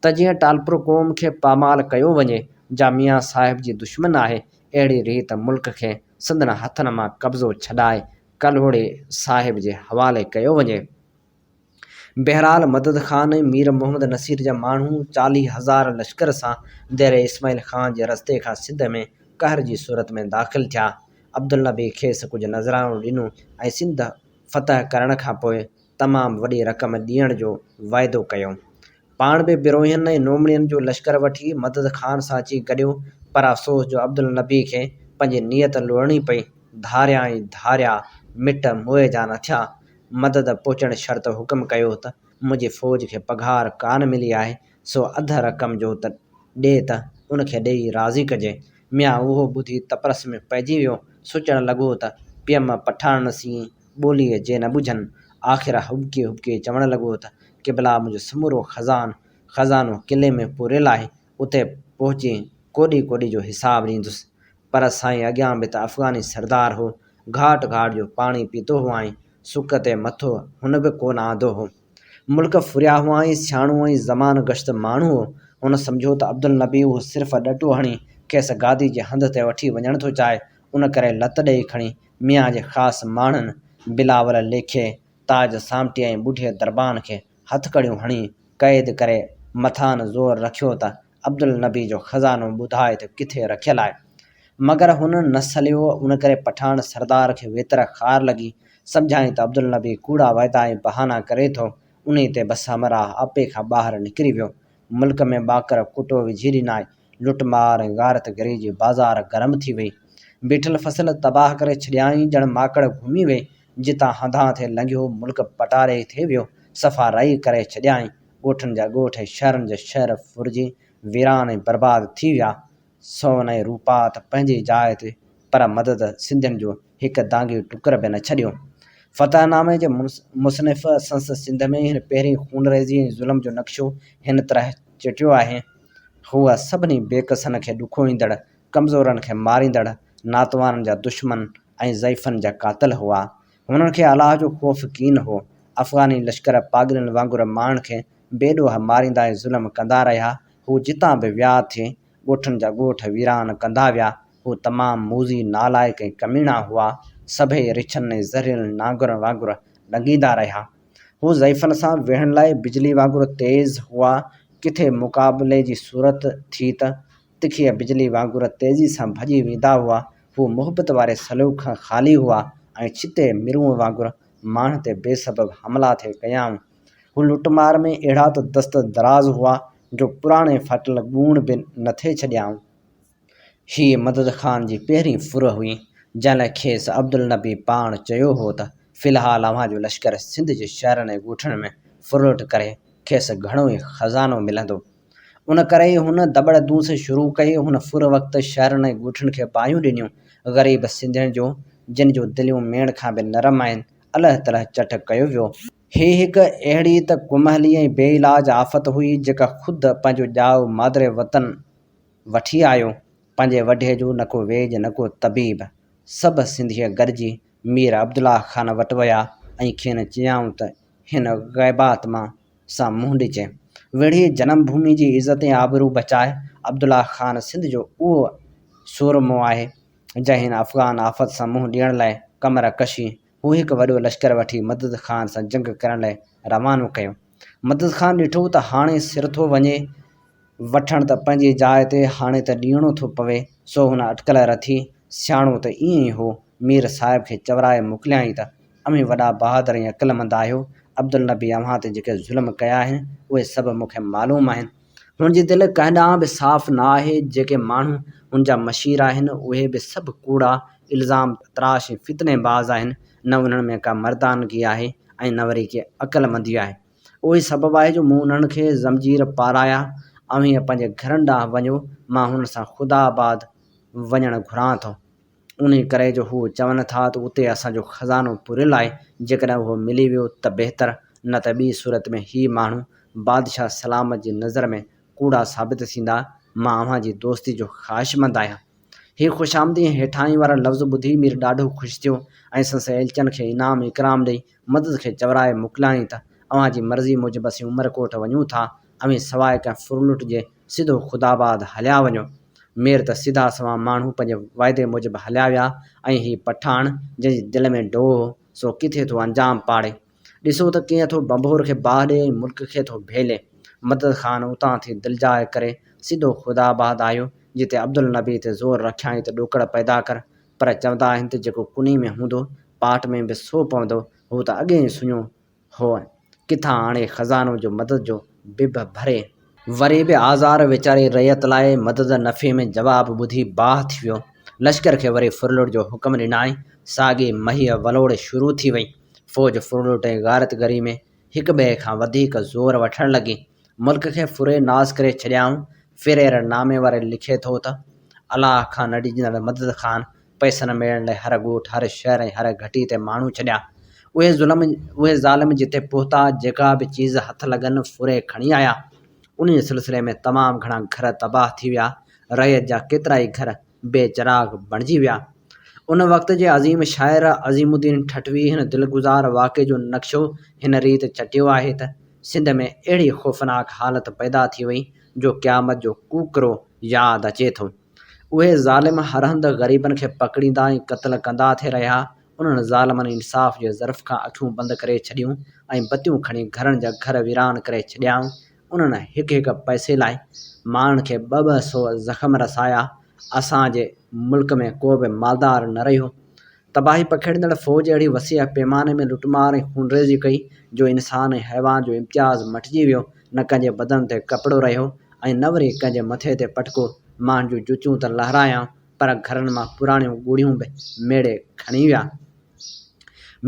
ته جيئن ٽالپر قوم کي پامال ڪيو وڃي، جا ميان صاحب جي دشمن آهي. اهڙي ريت ملڪ کي سندن هٿن مان قبضو ڇڏائي ڪلهوڙي صاحب جي حوالي ڪيو وڃي. بهرحال مدد خان ۽ مير محمد نصير جا ماڻهو 40,000 لشڪر سان ديري اسماعيل خان جي رستي کان سنڌ ۾ قهر جي صورت ۾ داخل ٿيا. عبدالنبي کيس ڪجهه نذرانو ڏنو ۽ سنڌ فتح ڪرڻ کان پوء تمام وڏي رقم ڏيڻ جو وعدو ڪيو. پاڻ به بروهين ۽ نومڙين جو لشڪر وٺي مدد خان سان اچي گڏيو، پر افسوس جو عبدالنبي کي پنهنجي نيت لوڙڻي پئي. ڌاريا ۽ ڌاريا مٽ موئي جا نه ٿيا. مدد پهچڻ شرط حڪم ڪيو ته منهنجي فوج کي پگهار ڪانه ملي آهي، سو اڌ رقم جو ته ڏي ته ان کي ڏيئي راضي ڪجي. ميان اهو ٻڌي تپرس ۾ پئجي ويو. سوچڻ لڳو ته پيم پٺاڻن سين ٻوليء جي نه ٻجهن. آخر هٻڪي هٻڪي چوڻ لڳو ته قبلا منهنجو سمورو خزان خزانو قلعي ۾ پوريل آهي، اتي پهچي ڪوڏي ڪوڏي جو حساب ڏيندس. پر سائين اڳيان به ته افغاني سردار هو، گهاٽ گهاٽ جو پاڻي پيتو هئائين، سڪ تي مٿو هن به ڪو نه آندو هو. ملڪ ڦريا هئائين، سياڻو ۽ زمان گشت ماڻهو هو. هن سمجهيو ته عبدالنبي اهو صرف ڏٽو هڻي کيس گادي جي هنڌ تي وٺي وڃڻ ٿو چاهي، ان ڪري لت ڏيئي کڻي ميان جي خاص ماڻهن بلاول ليکي، تاج سامٽي ۽ ٻڍي دربان کي هٿڪڙيون هڻي قيد ڪري مٿان زور رکيو ته عبدالنبي جو خزانو ٻڌاء ته ڪٿي رکيل آهي. مگر هن نه سليو، ان ڪري پٺاڻ سردار کي ويتر خار لڳي. سمجهيائين ته عبدالنبي ڪوڙا وعدا ۽ بهانا ڪري ٿو. انهي تي بس همراهه آپي کان ٻاهر نڪري ويو. ملڪ ۾ ٻاڪر ڪٽو وجهي ڏنائين. لٽ مار ۽ غارت گري جي بازار گرم ٿي وئي. بيٺل فصل تباهه ڪري ڇڏيائين، ڄڻ ماڪڙ گهمي وئي. جتان هنڌان ٿي لنگهيو، ملڪ پٽاري ٿي ويو. صفا رئي ڪري ڇڏيائين. ڳوٺن جا ڳوٺ ۽ شهرن جا شهر ڦرجي ويران ۽ برباد ٿي ويا. سون ۽ روپا ته پنهنجي جاء تي پر مدد سنڌين جو هڪ دانگي ٽڪر به نه ڇڏيو. فتح نامي جي مصنف سنس سنڌ ۾ هن پهرين خونريزي ۽ ظلم جو نقشو هن طرح چٽيو آهي، هو سڀني بيڪسن کي ڏکوئيندڙ، ڪمزورن کي ماريندڙ، ناتوانن جا دشمن ۽ ضعيفن جا قاتل هئا. هنن کي الله جو خوف ڪين هو. افغاني لشڪر پاڳلن وانگر ماڻهن کي بي ڏوهه ماريندا ۽ ظلم ڪندا رهيا. هو جتان به ويا ٿي، ڳوٺن جا ڳوٺ ويران ڪندا ويا. هو تمام موذي، نالائق ۽ ڪميڻا هئا. سڀئي رڇن ۽ زهريلن نانگرن وانگر ڏنگيندا رهيا. هو ضعيفن سان وڙهڻ لاء بجلي وانگر تيز هئا. ڪٿي مقابلي جي صورت ٿي ته تکيء بجلي وانگر تيزي سان ڀڄي ويندا هئا. هو محبت واري سلوڪ کان خالي هئا ۽ ڇتي مرونء وانگر ماڻهن تي بي سبب حملا ٿي ڪيائون. هو لٽ مار ۾ اهڙا ته دست دراز هئا جو پراڻي ڦاٽل ڳوڻ به نه ٿي ڇڏيائون. هيء مدد خان جي پهرين ڦر هئي، جنهن لاء کيس عبدالنبي پاڻ چيو هو ته في الحال اوهان جو لشڪر سنڌ جي شهرن ۽ ڳوٺن ۾ ڦرلٽ ڪري کيس گهڻو ئي خزانو ملندو. ان ڪري ئي هن دٻڙ دونس شروع ڪئي. هن ڦر وقت شهرن ۽ ڳوٺن کي باهيون ڏنيون. غريب سنڌين جو، جن جون دليون ميڻ کان به نرم آهن، الهه تلهه چٽ ڪيو ويو. هيء هڪ اهڙي ته ڪمهلي ۽ بي علاج آفت هئي، جيڪا خود پنهنجو ڄائو مادر وطن وٺي آيو. پنهنجي وڍي جو نه ڪو ويڄ نه ڪو طبيب. سڀ سنڌيء گڏجي مير عبدالله خان وٽ ويا ۽ کين چيائون ته هن غيبات مان سان منهن ڏجي. وڙهي جنم ڀومي جي عزت ۽ آبرو بچائي. عبدالله خان سنڌ جو اهو سورمو آهي، جنهن هن افغان آفت سان منهن ڏيڻ لاء ڪمر ڪشي هو هڪ وڏو لشڪر وٺي مدد خان سان جنگ ڪرڻ لاء روانو ڪيو. مدد خان ڏٺو ته هاڻي سر ٿو وڃي، وٺڻ ته پنهنجي جاء تي، هاڻي ته ڏيڻو ٿو پوي، سو هن اٽڪل رٿي، سياڻو ته ائين ئي هو، مير صاحب کي چورائي موڪليائين ته، اوهين وڏا بهادر ۽ عقلمند آهيو، عبدالنبي اوهان تي جيڪي ظلم ڪيا آهن، اهي سڀ مون کي معلوم آهن. هن جي دل ڪنهن ڏانهن به صاف نه آهي، جيڪي ماڻهو هن جا مشير آهن، اهي به سڀ ڪوڙا، الزام تراش ۽ فتني باز آهن، نه انهن ۾ ڪا مردانگي آهي ۽ نه وري ڪي عقلمندي آهي. اهو ئي سبب آهي جو مون انهن کي زنجير پارايا، اوهين پنهنجي گهرن ڏانهن وڃو، مان هنن سان خدا آباد وڃڻ گهران ٿو. انهي ڪري جو هو چون ٿا ته اتي اسان جو خزانو پوريل آهي، جيڪڏهن اهو ملي ويو ته بهتر، نه ته ٻي صورت ۾ هي ماڻهو بادشاهه سلامت جي نظر ۾ ڪوڙا ثابت ٿيندا، مان اوهان جي دوستي جو خواهشمند آهيان. هي خوشامدي ۽ هيٺاهين وارا لفظ ٻڌي مير ڏاڍو خوش ٿيو ۽ سندس ايلچن کي انعام اڪرام ڏئي مدد کي چورائي موڪليائين ته اوهان جي مرضي موجب اسين عمرڪوٽ وڃون ٿا، اوهين سواء ڪنهن ڦرلٽ جي سڌو خداآباد هليا وڃو. مير ته سڌا سنوان ماڻهو پنهنجي واعدي موجب هليا ويا ۽ هي پٺاڻ جنهن جي دل ۾ ڊوهه هو، سو ڪٿي ٿو انجام پاڙي. ڏسو ته ڪيئن ٿو ڀنڀور کي باهه ڏئي ۽ ملڪ کي ٿو ڀيلي. مدد خان اتان ٿي دلجاء ڪري سڌو خداآباد آيو، جتي عبدالنبي تي زور رکيائين ته ڏوڪڙ پيدا ڪر، پر چوندا آهن ته جيڪو ڪني ۾ هوندو، پاٽ ۾ به سو پوندو، هو ته اڳي ئي سڃو هو ڪٿان آڻي خزانو جو مدد جو بڀ ڀري. وري به آزار ويچاري رعيت لاء مدد نفي ۾ جواب ٻڌي باهه ٿي ويو. لشڪر کي وري ڦرلٽ جو حڪم ڏنائين. ساڳي مهيء ولوڙ شروع ٿي وئي. فوج ڦرلٽ ۽ غارتگري ۾ هڪٻئي کان وڌيڪ زور وٺڻ لڳي. ملڪ کي ڦري ناس ڪري ڇڏيائون. فرير نامي واري لکي ٿو ته، الله کان نه ڊڄندڙ مدد خان پئسن ميڙڻ لاء هر ڳوٺ، هر شهر ۽ هر گهٽي تي ماڻهو ڇڏيا. اهي ظلم، اهي ظالم جتي پهتا، جيڪا به چيز هٿ لڳن، ڦري کڻي آيا. انهيء سلسلي ۾ تمام گهڻا گهر تباهه ٿي ويا. رعيت جا ڪيترائي گهر بي چراغ بڻجي ويا. ان وقت جي عظيم شاعر عظيم الدين ٺٽوي هن دلگذار واقعي جو نقشو هن ريت چٽيو آهي ته، سنڌ ۾ اهڙي خوفناڪ حالت پيدا ٿي وئي جو قيامت جو ڪوڪرو ياد اچي ٿو. اهي ظالم هر هنڌ غريبن کي پڪڙيندا ۽ قتل ڪندا ٿي رهيا. انهن ظالمن انصاف جي ظرف کان اکيون بند ڪري ڇڏيون ۽ بتيون کڻي گهرن جا گهر ويران ڪري ڇڏيائون. انهن هڪ هڪ پئسي لاء ماڻهن کي ٻه ٻه سو زخم رسايا. اسان جي ملڪ ۾ ڪو به مالدار نه رهيو. تباهي پکيڙيندڙ فوج اهڙي وسيع پيماني ۾ لٽمار ۽ خونريزي ڪئي جو انسان ۽ حيوان جو امتياز مٽجي ويو، نه ڪنهن جي بدن تي ڪپڙو رهيو ۽ نه وري ڪنهن جي مٿي تي پٽڪو، ماڻهن جون جتيون ته لهرايائون پر گهرن مان پراڻيون ڳوڙهيون به ميڙي کڻي ويا.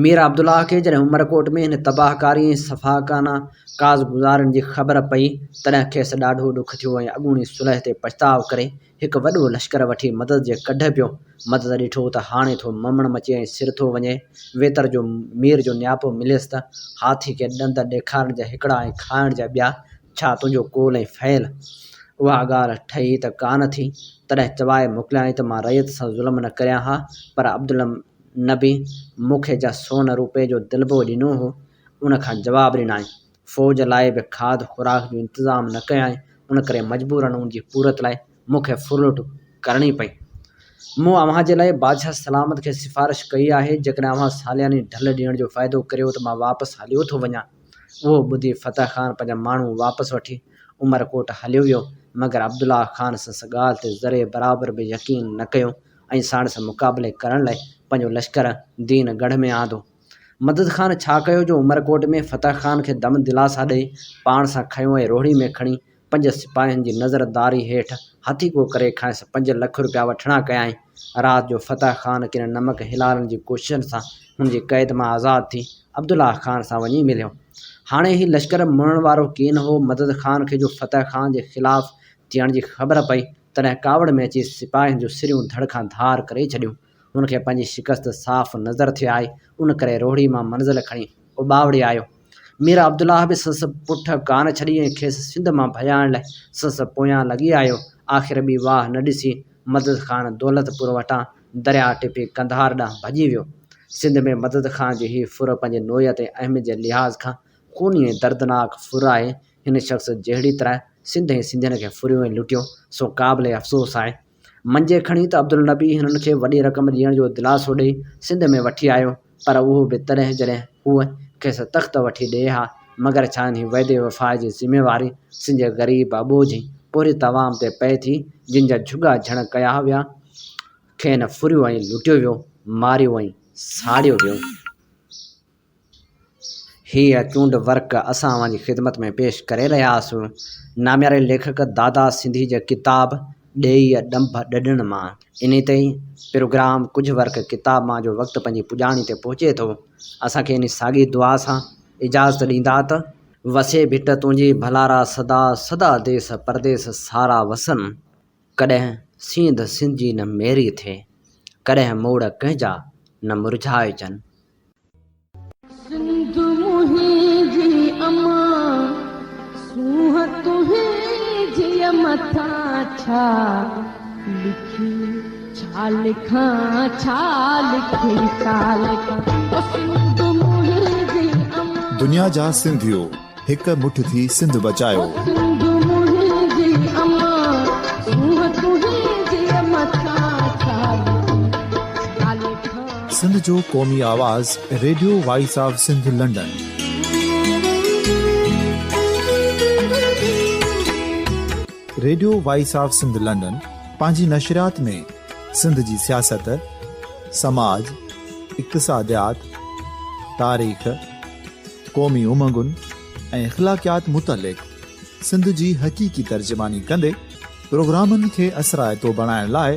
مير عبدالله کي جڏهن عمرڪوٽ ۾ هن تباهڪاري ۽ سفاڪانه ڪارگذارين جي خبر پئي، تڏهن کيس ڏاڍو ڏک ٿيو ۽ اڳوڻي صلح تي پڇتاء ڪري هڪ وڏو لشڪر وٺي مدد جي ڪڍ پيو. مدد ڏٺو ته هاڻي ٿو ممڻ مچي ۽ سر ٿو وڃي. ويتر جو مير جو نياپو مليس ته هاٿي کي ڏند ڏيکارڻ جا هڪڙا ۽ کائڻ جا ٻيا، ڇا تنهنجو قول ۽ فعل؟ اها ڳالهه ٺهي ته ڪانه ٿي. تڏهن چوائي موڪليائين ته مان رعيت سان ظلم نه ڪريان ها، پر عبدالنبي مون کي جا سون روپي جو دلبو ڏنو هو، ان کان جواب ڏنائين. فوج لاء به کاڌ خوراڪ جو انتظام نه ڪيائين، ان ڪري مجبوراً ان جي پورت لاء مون کي ڦرلٽ ڪرڻي پئي. مون اوهان جي لاء بادشاهه سلامت کي سفارش ڪئي آهي، جيڪڏهن اوهان سالياني ڍل ڏيڻ جو واعدو ڪريو ته مان واپس هليو ٿو وڃان. اهو ٻڌي فتح خان پنهنجا ماڻهو واپس وٺي عمرڪوٽ هليو ويو، مگر عبدالله خان سندس ڳالهه تي ذري برابر به يقين نه ڪيو ۽ ساڻس مقابلي ڪرڻ لاء پنهنجو لشڪر دين ڳڙهه ۾ آندو. مدد خان ڇا ڪيو جو عمرڪوٽ ۾ فتح خان کي دم دلاسا ڏئي پاڻ سان کنيو ۽ روهڙي ۾ کڻي پنج سپاهين جي نظر داري هيٺ هٿيڪو ڪري کانئس 5 لک روپيا وٺڻا ڪيائين. رات جو فتح خان ڪن نمڪ حلالن جي ڪوششن سان هن جي قيد مان آزاد ٿي عبدالله خان سان وڃي مليو. هاڻي هي لشڪر مڙڻ وارو ڪين هو. مدد خان کي جو فتح خان جي خلاف ٿيڻ جي خبر پئي، تڏهن ڪاوڙ ۾ اچي سپاهين جون سريون ڌڙ کان ڌار ڪري ڇڏيون. هن کي پنهنجي شڪست صاف نظر ٿي آئي، ان ڪري روهڙي مان منزل کڻي اٻاوڙي آيو. مير عبدالله به سندس پٺ ڪانه ڇڏي ۽ کيس سنڌ مان ڀڄائڻ لاء سندس پويان لڳي آيو. آخر ٻي واهه نه ڏسي مدد خان دولتپور وٽان درياء ٽپي قنڌار ڏانهن ڀڄي ويو. سنڌ ۾ مدد خان جي هيء ڦر پنهنجي نوعيت ۽ اهميت جي لحاظ کان خوني ۽ دردناڪ ڦر آهي. هن شخص جهڙي طرح سنڌ ۽ سنڌين کي ڦريو ۽ لٽيو، سو قابل افسوس آهي. منجي کڻي ته عبدالنبي هنن کي وڏي رقم ڏيڻ جو دلاسو ڏئي سنڌ ۾ وٺي آيو، پر اهو به تڏهن جڏهن هو کيس تخت وٺي ڏئي ها، مگر ڇا انهي وعدي وفا جي ذميواري سنڌ جي غريب، اٻوجهه ۽ پورهيت عوام تي پئي ٿي، جن جا جهڳا جهڻ ڪيا ويا، کين ڦريو ۽ لٽيو ويو، ماريو ۽ ساڙيو ويو. هيء چونڊ ورق اسان اوهان جي خدمت ۾ پيش ڪري رهيا آهيون. نامياري ليکڪ دادا سنڌي جي ڪتاب ڏيئي ڏنڀ ڏڏڻ مان. انهي تي ئي پروگرام ڪجهه ورق ڪتاب مان جو وقت پنهنجي پڄاڻي تي پهچي ٿو. اسان کي انهي ساڳي دعا سان اجازت ڏيندا ته. وسي ڀٽ تنهنجي ڀلارا سدا سدا ديس پرديس سارا وسن. ڪڏهن سينڌ سنڌجي نه ميري ٿئي. ڪڏهن موڙ ڪنهن جا نه مرجهائجن. سنڌ منهنجي امان، سونهن تنهنجيء مٿان ڇا لکي ڇا لکان، ڇا لکي ڇا لکان، او سنڌ منهنجي امان. دنيا جا سنڌيو هڪ مٺ ٿي سنڌ بچايو. او سنڌ منهنجي امان، سونهن تنهنجيء مٿان ڇا لکي ڇا لکان. سنڌ جو قومي آواز radio voice of Sindh London. Radio voice of Sindh London پنهنجي نشريات ۾ سنڌ جي سياست، سماج، اقتصاديات، تاريخ، قومي امنگن ۽ اخلاقيات متعلق سنڌ جي حقيقي ترجماني ڪندي پروگرامن کي اثرائتو بڻائڻ لاء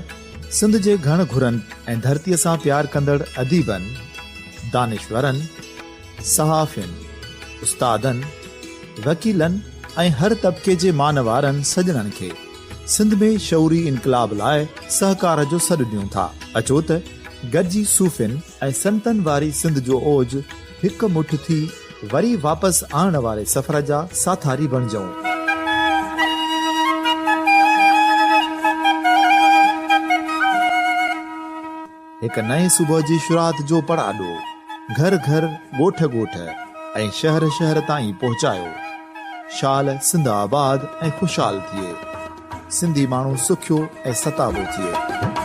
سنڌ جي گهڻ گهرن ۽ ڌرتيء سان پيار ڪندڙ اديبن، دانشورن، صحافين، استادن، وڪيلن ۽ هر طبقي جي مان وارن سڄڻن کي سنڌ ۾ شعوري انقلاب لاء سهڪار جو سڏ ڏيون ٿا. اچو ته گڏجي صوفين ۽ سنتن واري سنڌ جو اوج هڪ مٺ ٿي وري واپس آڻڻ واري سفر جا ساٿاري بڻجون. هڪ نئين صبح جي شروعات جو پڙاڏو گهر گهر، ڳوٺ ڳوٺ ۽ شهر شهر تائين پهچايو. شال سنڌ آباد ۽ خوشحال ٿئي. سنڌي ماڻهو سکيو ۽ ستابو ٿئي.